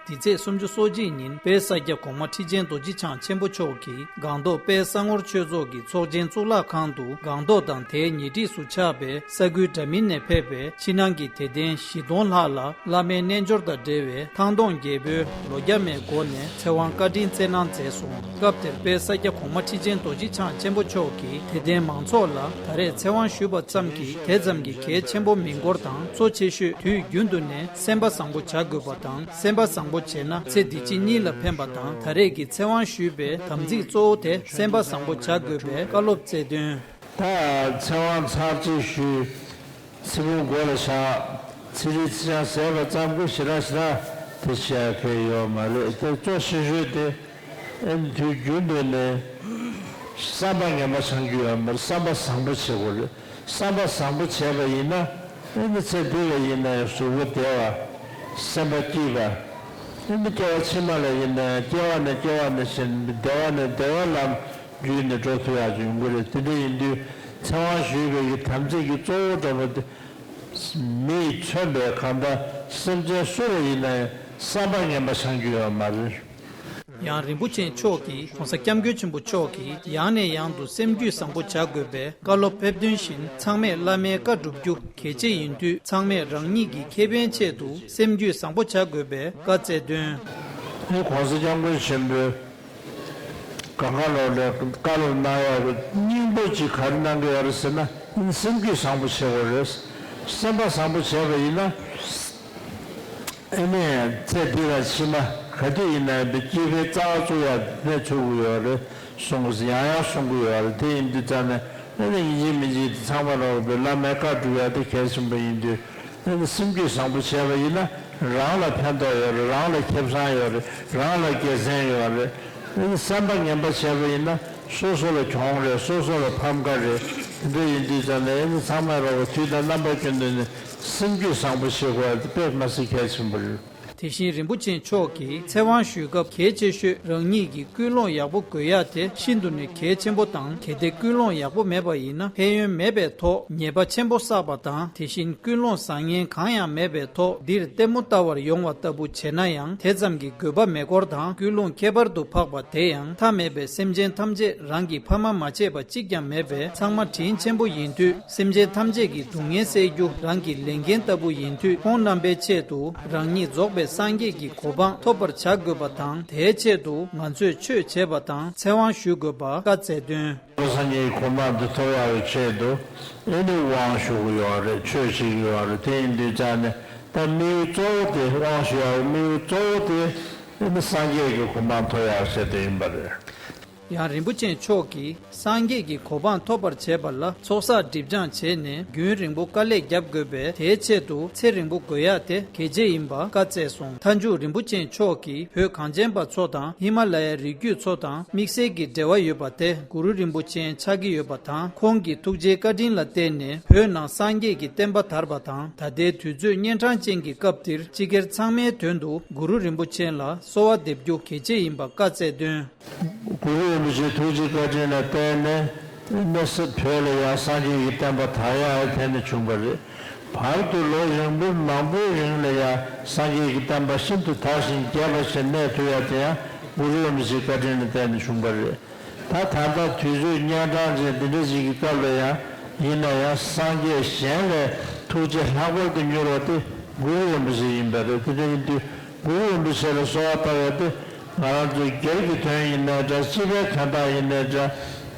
དེ་ཚེས་སུམ་ཅུ་སོ་གཅིག་ཉིན་དཔལ་ས་སྐྱ་གོང་མ་ཁྲི་ཆེན་རྡོ་རྗེ་འཆང་ཆེན་པོ་མཆོག་གིས་སྒང་ཏོག་དཔལ་ས་ངོར་ཆོས་ཚོགས་ཀྱི་ཚོགས་ཆེན་གཙུག་ལག་ཁང་དུ་སྒང་ཏོག་དང་དེའི་ཉེ་འཁྲིས་སུ་ཆགས་པའི་ས་ཁུལ་འདྲ་མིན་ནས་ཕེབས་པའི་ཕྱི་ནང་གི་དད་ལྡན་བཞི་སྟོང་ལྷག་ལ་བླ་མའི་རྣལ་འབྱོར་དང་འབྲེལ་བའི་ཐང་སྟོང་རྒྱལ་པོའི་ལོ་བརྒྱ་མའི་སྒོ་ནས་ཚེ་དབང་བཀའ་དྲིན་སྩལ་གནང་མཛད་སོང་། སྐབས་དེར་དཔལ་ས་སྐྱ་གོང་མ་ཁྲི་ཆེན་རྡོ་རྗེ་འཆང་ཆེན་པོ་མཆོག་གིས་དད་ལྡན་མང་ཚོགས་ལ་ད་རེས་ཚེ་དབང་ཞུས་པ་ཙམ་གྱིས་དེ་ཙམ་གྱིས་གལ་ཆེན་པོ་མིན་སྐོར་དང་། གཙོ་ཆེ་ཤོས་དུས་རྒྱུན་དུ་ནས་སེམས་པ་བཟང་པོ་བྱ་དགོས་པ་དང་། སེམས་པ་བཟང་ པོ་བྱས་ན་ཚེ་འདི་ཕྱི་གཉིས་ལ་ཕན་པ་དང་། ད་རེས་ཀྱི་ཚེ་དབང་ཞུས་པའི་དམ་ཚིག་གཙོ་བོ་དེ་སེམས་པ་བཟང་པོ་བྱ་དགོས་པའི་བཀའ་སློབ་སྩལ་དོན། ད་ཚེ་དབང་ཚར་གཅིག་ཞུས། ཚེ་ཕུང་མགོ་ལ་བཞག་ཚེ་རིལ་ཚེ་ཆང་ཟས་པ་ཙམ་གྱིས་ཞེ་དྲག་ཞེ་དྲག་དེ་བྱེད་ཡ་གལ་ཡོད་མ་རེད། དེ་གཙོ་ཆེ་ཤོས་དེ་ཨེ་ནི་དུས་རྒྱུན་དུ་ནས་བསམ་པ་ངན་པ་བྱང་རྒྱུ་ཡོད་མ་རེད། བསམ་པ་བཟང་པོ་བྱེད་དགོས་རེད། བསམ་པ་བཟང་པོ་བྱས་པ་ཡིན་ན་ཨེ་ནི་ཚེ་འདི་ལ་ཡིན་ན་ཡང་གཟུགས་པོ་བདེ་བ། སེམས་པ་སྐྱིད་པ། ཨེ་ནི་སྐྱེ་བ་ཕྱི་མ་ལ་ཡིན་ན་ཡང་སྐྱེ་བ་ནས་སྐྱེ་བ་ནས་བཞིན་བདེ་བ་ནས་བདེ་བའི་ལམ་བརྒྱུད་ནས་འགྲོ་ཐུབ་ཡག་ཅིག་ཡོང་གི་རེད། དེ་འདྲ་ཡིན་དུས་ཚེ་དབང་ཞུས་པའི་གི་དམ་ཚིག་གི་གཙོ་བོ་འདྲ་པོ་དེ། མི་ཡིས་མཚོན་པའི་གང་ལྟར་སེམས་ཅན་སུ་ལ་ཡིན་ན་ཡང་བསམ་པ་ངན་པ་བྱང་རྒྱུ་ཡོད་མ་རེད། ཡང་རིན་པོ་ཆེ་མཆོག་གིས་༸གོང་ས་༸སྐྱབས་མགོན་ཆེན་པོ་མཆོག་གིས་ཡང་ནས་ཡང་དུ་སེམས་རྒྱུད་བཟང་པོ་བྱ་དགོས་པའི་བཀའ་སློབ་ཕེབས་དོན་བཞིན། ཚང་མས་བླ་མའི་བཀའ་སྒྲུབ་རྒྱུ་གལ་ཆེ་ཡིན་དུས། ཚང་མས་རང་ཉིད་ཀྱི་ཁེ་ཕན་ཆེད་དུ་སེམས་རྒྱུད་བཟང་པོ་བྱ་དགོས་པའི་བཀའ་སྩལ་དོན། ཨེ་༸གོང་ས་༸སྐྱབས་མགོན་ཆེན་པོས་གང་ག་ལོག་ལས་བཀའ་སློབ་གནང་ཡག་གི་སྙིང་པོ་ཅིག་ག་རེ་གནང་གི་ཡོད་རེད་ཟེར་ན། སེམས་རྒྱུད་བཟང་པོ་བྱེད་དགོས་རེད། སེམས་པ་བཟང་པོ་བྱས་པ་ཡིན་ན། ཨ་ནི་ཚེ་འདི་དང་ཕྱི་མ་ག་དུས་ཡིན་ན་ཡང་སྐྱིད་པའི་རྩ་བ་བཙུགས་ཡག་གནས་ཚུགས་ཀྱི་ཡོད་རེད་གསུང་གི། ཡང་ཡང་གསུང་གི་ཡོད་རེད། དེ་ཡིན་དུས་ཙང་ནས་ཨ་ནི་ཡིན་གཅིག་མིན་གཅིག་དེ་ཚང་མ་ལོག་པའི་བླ་མའི་བཀའ་སྒྲུབ་ཡག་དེ་གལ་ཆེན་པོ་ཡིན་དུས། ཨ་ནི་སེམས་རྒྱུད་བཟང་པོ་བྱས་པ་ཡིན་ན་རང་ལ་ཕན་ཐོགས་ཡོད་རེད། རང་ལ་ཁེ་བཟང་ཡོད་རེད། རང་ལ་དགེ་མཚན་ཡོད་རེད། ཨ་ནི་བསམ་པ་ངན་པ་བྱས་པ་ཡིན་ན་སོ་སོ་ལ་གྱོང་རེད། སོ་སོ་ལ་ཕམ་ཁ་རེད། དེ་འདྲ་ཡིན་དུས་ཙང་ནས་ཨ་ནི་ཚང་མ་ལོག་པའི་དུས་དང་རྣམ་པ་ཀུན་ཏུ་ནས་སེམས་རྒྱུད་བཟང་པོ་བྱེད་དགོས་པ་དེ་དཔེ་མ་སྲིད་གལ་ཆེན་པོ་རེད། དེ་བཞིན་རིན་པོ་ཆེ་མཆོག་གིས་ཚེ་དབང་ཞུས་སྐབས་གལ་ཆེ་ཤོས་རང་ཉིད་ཀྱི་ཀུན་སློང་ཡག་པོ་དགོས་ཡག་དེ་ཤིན་ཏུ་ནས་གལ་ཆེན་པོ་དང་། གལ་ཏེ་ཀུན་སློང་ཡག་པོ་མེད་པ་ཡིན་ན་ཕན་ཡོན་མེད་པའི་ཐོག་ཉེས་པ་ཆེན་པོ་བསགས་པ་དང་། དེ་བཞིན་ཀུན་སློང་བཟང་ངན་གང་ཡང་མེད་པའི་ཐོག་འདིར་ལྟད་མོ་ལྟ་བར་ཡོང་བ་ལྟ་བུ་བྱས་ན་ཡང་དེ་ཙམ་གྱི་དགོས་པ་མེད་སྐོར་དང་། ཀུན་སློང་ཁྱད་པར་དུ་འཕགས་པ་དེ་ཡང་མཐའ་མེད་པའི་སེམས་ཅན་ཐམས་ཅད་རང་གི་ཕ་མ་མ་ཆད་པ་གཅིག་ཀྱང་མེད་པས་ཚང་མ་དྲིན་ཆེན་པོ་ཡིན་དུས། སེམས་ཅན་ཐམས་ཅད་ཀྱི་སྡུག་བསྔལ་སེལ་རྒྱུ་རང་གི་ལས་འགན་ལྟ་བུ་ཡིན་དུས། ཁོང་རྣམ་པའི་ཆེད་དུ་རང་ཉིད་རྫོགས་པའི་སངས་རྒྱས་ཀྱི་གོ་འཕང་ཐོབ་པར་བྱ་དགོས་པ་དང་། དེའི་ཆེད་དུ་ང་ཚོས་ཆོས་བྱེད་པ་དང་ཚེ་དབང་ཞུ་དགོས་པ་བཀའ་སྩལ་དོན། སངས་རྒྱས་ཀྱི་གོ་འཕང་དེ་ཐོབ་ཡག་གི་ཆེད་དུ་ཨེ་ནི་དབང་ཞུ་གི་ཡོད་རེད། ཆོས་བྱེད་ཀྱི་ཡོད་རེད། དེ་ཡིན་དུས་ཙང་ནས་ད་དམིགས་ཡུལ་གཙོ་བོ་དེ། དབང་ཞུ་ཡག་གི་དམིགས་ཡུལ་གཙོ་བོ་དེ་ཨེ་ནི་སངས་རྒྱས་ཀྱི་གོ་འཕང་ཐོབ་ཡག་ཆེད་དུ་ཡིན་པ་རེད། ཡང་རིན་པོ་ཆེ་མཆོག་གིས་སངས་རྒྱས་ཀྱི་གོ་འཕང་ཐོབ་པར་བྱེད་པ་ལ་ཚོགས་བསགས་སྒྲིབ་སྦྱང་བྱས་ནས་རྒྱུན་རིང་པོ་དཀའ་ལས་རྒྱབ་དགོས་པས། དེའི་ཆེད་དུ་ཚེ་རིང་པོ་དགོས་ཡག་དེ་གལ་ཆེ་ཡིན་པ་བཀའ་སྩལ་སོང་། མཐའ་མཇུག་རིན་པོ་ཆེ་མཆོག་གིས་བོད་གངས་ཅན་པ་ཚོ་དང་ཧི་མ་ལ་ཡའི་རི་རྒྱུད་ཚོ་དང་དམིགས་བསལ་གྱི་འབྲེལ་བ་ཡོད་པ་དེ་གུ་རུ་རིན་པོ་ཆེ་ཆགས་ཀྱི་ཡོད་པ་དང་། ཁོང་གི་ཐུགས་རྗེའི་བཀའ་དྲིན་ལ་བརྟེན་ནས་བོད་ནང་སངས་རྒྱས་ཀྱི་བསྟན་པ་དར་བ་དང་། ད་ལྟའི་དུས་ཚོད་གཉན་འཕྲང་ཅན་གྱི་སྐབས་འདིར་སྤྱི་སྒེར་ཚང་མའི་དོན་དུ་གུ་རུ་རིན་པོ་ཆེ་ལ་གསོལ་བ་འདེབས་རྒྱུ་གལ་ཆེ་ཡིན་པ་བཀའ་སྩལ་དོན། གུ་རུ་རིན་པོ་ཆེའི་ཐུགས་རྗེ་བཀའ་དྲིན་ལ་བརྟེན་ནས་གནས་ས་བོད་ལ་ཡང་སངས་རྒྱས་ཀྱི་བསྟན་པ་དར་ཡག་ཐད་ནས་བྱུང་བ་རེད། བར་དུ་ལོ་རིང་པོ་མང་པོའི་རིང་ལ་ཡང་སངས་རྒྱས་ཀྱི་བསྟན་པ་ཤིན་ཏུ་དར་ཞིང་རྒྱས་པ་ཞིག་གནས་ཐུབ་ཡག་དེ་ཡང་གུ་རུ་རིན་པོ་ཆེའི་བཀའ་དྲིན་ལ་བརྟེན་ནས་བྱུང་བ་རེད། ད་ད་ལྟ་དུས་ཚོད་གཉན་འཕྲང་ཅན་འདི་འདྲ་ཞིག་གི་སྐབས་ལ་ཡང་ཡིན་ན་ཡང་སངས་རྒྱས་གཞན་ལས་ཐུགས་རྗེ་ལྷག་པར་དུ་མྱུར་བ་དེ་གུ་རུ་རིན་པོ་ཆེ་ཡིན་པ་རེད། དེ་འདྲ་ཡིན་དུས་གུ་རུ་རིན་པོ་ཆེ་ལ་གསོལ་བ་བཏབ་ཡ་དེ། ང་རང་ཚོའི་སྒེར་གྱི་དོན་ཡིན་ནའི་འདྲ། སྤྱི་པའི་དོན་དག་ཡིན་ནའི་འདྲ།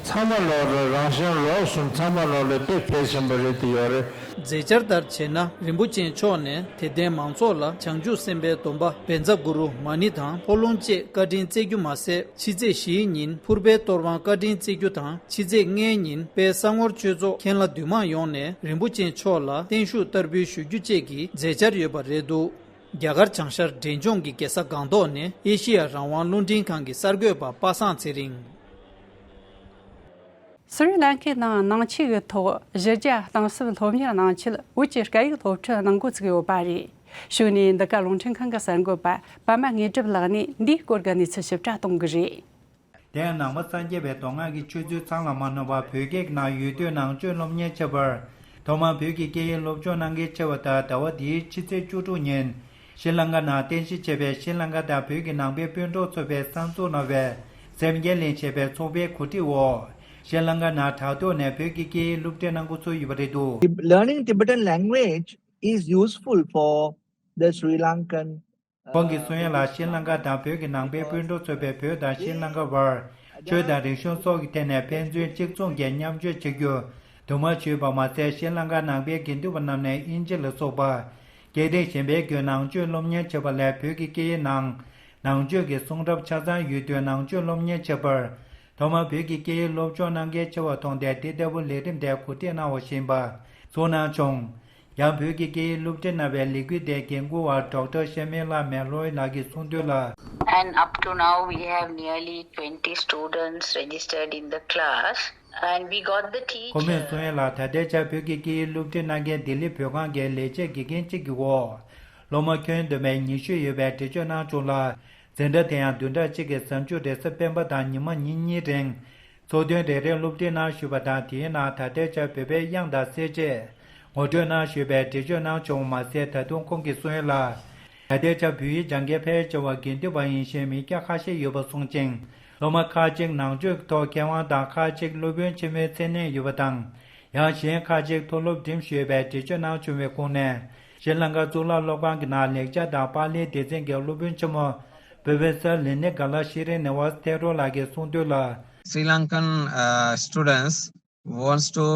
ཚང་མ་ལོག་རེ་རང་གཞན་ལོག་གསུམ་ཚང་མ་ལོག་ལ་དཔེ་གལ་ཆེན་པོ་རེད་དེ་ཡོད་རེད། མཛད་འཆར་ལྟར་བྱས་ན། རིན་པོ་ཆེ་མཆོག་ནས་དད་ལྡན་མང་ཚོགས་ལ་བྱང་ཆུབ་སེམས་དཔའི་སྡོམ་པ་བཛྲ་གུ་རུ་མ་ཎི་དང་ཕོ་ལོང་བཅས་བཀའ་དྲིན་སྩལ་རྒྱུ་མ་ཟད། ཕྱི་ཚེས་བཞིའི་ཉིན་ཕུར་པའི་གཏོར་དབང་བཀའ་དྲིན་སྩལ་རྒྱུ་དང་། ཕྱི་ཚེས་ལྔའི་ཉིན་དཔལ་གསང་བོར་ཆོས་ཚོགས་མཁན་བླ་འདུས་མང་ཡོངས་ནས་རིན་པོ་ཆེ་མཆོག་ལ་བརྟན་བཞུགས་བསྟར་འབུལ་ཞུ་རྒྱུ་བཅས་ཀྱི་མཛད་འཆར་ཡོད་པ་རེད་འདུག་རྒྱ་གར་བྱང་ཤར་འབྲས་ལྗོངས་ཀྱི་རྒྱལ་ས་སྒང་ཏོག་ནས་ཨེ་ཤེ་ཡ་རང་དབང་རླུང་འཕྲིན་ཁང་གི་གསར་འགོད་པ་པ་སངས་ཚེ་རིང་། སི་རི་ལང་ཀའི་ནང་ནང་ཆོས་ཀྱི་ཐོག་གཞི་རྒྱ་གཏིང་ཟབ་སློབ་གཉེར་གནང་ཆེད་བོད་ཀྱི་སྐད་ཡིག་སློབ་ཁྲིད་གནང་འགོ་བཙུགས་ཡོད་པ་རེད། གཞུག་ནས་འདི་ག་རླུང་འཕྲིན་ཁང་གི་གསར་འགོད་པ་པདྨ་དངོས་གྲུབ་ལགས་ནས་འདིའི་སྐོར་གྱི་གནས་ཚུལ་ཞིབ་ཕྲ་གཏོང་གི་རེད། དེ་ཡང་ནང་པ་སངས་རྒྱས་པའི་མདོ་སྔགས་ཀྱི་ཆོས་ཚུལ་ཚང་ལ་མ་ནོར་བར་བོད་སྐད་ནང་ཡོད་དུས་ནང་ཆོས་སློབ་གཉེར་བྱེད་པར་ཐོག་མར་བོད་ཀྱི་སྐད་ཡིག་སློབ་སྦྱོང་གནང་གལ་ཆེ་བ་དང་། ཟླ་བ་འདིའི་ཕྱི་ཚེས་བཅུ་དྲུག་ཉིན་ཤྲི་ལང་ཀ་ནང་རྟེན་གཞི་བྱས་པའི་ཤྲི་ལང་ཀ་དང་བོད་ཀྱི་ནང་པའི་སྤུན་གྲོགས་ཚོགས་པས་གསར་འཛུགས་གནང་བའི་སེམས་བསྐྱེད་གླིང་ཞེས་པའི་ཚོགས་པའི་གོ་སྒྲིག་འོག་ཤྲི་ལང་ཀ་ནང་དྲ་ཐོག་ནས་བོད་ཀྱི་སྐད་ཡིག་སློབ་ཁྲིད་གནང་འགོ་ཚུགས་ཡོད་པ་རེད་འདུག Learning Tibetan language is useful for the Sri Lankan ཁོང་གིས་གསུང་ཡ་ལ། ཤྲི་ལང་ཀ་དང་བོད་ཀྱི་ནང་པའི་སྤུན་གྲོགས་ཚོགས་པས་བོད་དང་ཤྲི་ལང་ཀ་བར་ཆོས་དང་རིག་གཞུང་སོགས་ཀྱི་ཐད་ནས་ཕན་ཚུན་གཅིག་མཚུངས་ཀྱི་མཉམ་སྤྱོད་བྱེད་རྒྱུ་དུ་མ་ཞུས་པ་མ་ཟད། ཤྲི་ལང་ཀ་ནང་པའི་དགེ་འདུན་པ་རྣམས་ནས་དབྱིན་ཇི་ལ་སོགས་པ་ སྐད་རིགས་གཞན་པའི་བརྒྱུད་ནང་ཆོས་སློབ་གཉེར་བྱེད་པ་ལས་བོད་ཀྱི་སྐད་ཡིག་ནང་ནང་ཆོས་ཀྱི་གསུང་རབ་ཆ་ཚང་ཡོད་དུས་ནང་ཆོས་སློབ་གཉེར་བྱེད་པར་ཐོག་མར་བོད་ཀྱི་སྐད་ཡིག་སློབ་སྦྱོང་གནང་མཁན་ཆེ་བ་མཐོང་སྟེ་དེ་ལྟ་བུ་ལས་རིམ་དེ་གོ་སྒྲིག་གནང་བ་ཞིག་ཡིན་པ་གསུངས་གནང་བྱུང་། ཡང་བོད་ཀྱི་སྐད་ཡིག་སློབ་ཁྲིད་གནང་བའི་ལས་འགུལ་དེའི་འགན་འཁུར་བ་ཌོག་ཊར་ཤ་མི་ལ་མེ་ལོའི་ལགས་ཀྱིས་གསུངས་དོན་ལ། And up to now, we have nearly twenty students registered in the class, and we got the teacher. ཁོ་མོས་གསུངས་ཡ་ལ། ད་ལྟའི་ཆར་བོད་ཀྱི་སྐད་ཡིག་སློབ་ཁྲིད་གནང་མཁན་ལྡི་ལི་བོད་ཁང་གི་ལས་བྱེད་དགེ་རྒན་གཅིག་གི་འོག་སློབ་མ་ཁྱོན་བསྡོམས་པའི་ཉི་ཤུ་ཡོད་པའི་འགྲེལ་བརྗོད་གནང་བྱུང་ལ། འཛིན་གྲྭ་དེ་ཡང་བདུན་ཕྲག་གཅིག་གི་གཟའ་མཇུག་རེས་གཟའ་སྤེན་པ་དང་ཉི་མ་ཉིན་གཉིས་རིང་ཚོགས་ཐུན་རེ་རེ་སློབ་ཁྲིད་གནང་ཞུས་པ་དང་། དེའི་ནང་ད་ལྟའི་ཆར་བོད་པའི་དབྱངས་དང་གསལ་བྱེད་ངོ་སྤྲོད་གནང་ཞུས་པའི་འགྲེལ་བརྗོད་གནང་བྱུང་བ་མ་ཟད། ད་དུང་ཁོང་གིས་གསུངས་ཡ་ལ། ད་ལྟའི་ཆར་བོད་ཡིག་སྦྱང་མཁན་ཕལ་ཆེ་བ་དགེ་འདུན་པ་ཡིན་ཞིང་། མི་སྐྱ་ཁ་ཤས་ཡོད་པ་གསུངས་ཅིང་། སློབ་མ་ཁག་ཅིག་ནང་ཆོས་ཐོག་མཁས་དབང་དང་ཁག་ཅིག་སློབ་དཔོན་ཆེན་མོའི་མཚན་གནས་ཡོད་པ་དང་། ཡང་གཞན་ཁག་ཅིག་མཐོ་སློབ་འགྲིམས་ཞུས་པའི་འགྲེལ་བརྗོད་གནང་བྱུང་བའི་ཁོངས་ནས། ཤྲི་ལང་ཀ་གཙུག་ལག་སློབ་ཁང་གི་ནང་ལེགས་སྦྱར་དང་པཱ་ལིའི་སྡེ་ཚན་གྱི་སློབ་དཔོན་ཆེན་མོ་Professor Lenigala Srinivas Thero ལགས་ཀྱིས་གསུངས་དོན་ལ། Sri Lankan uh, students wants to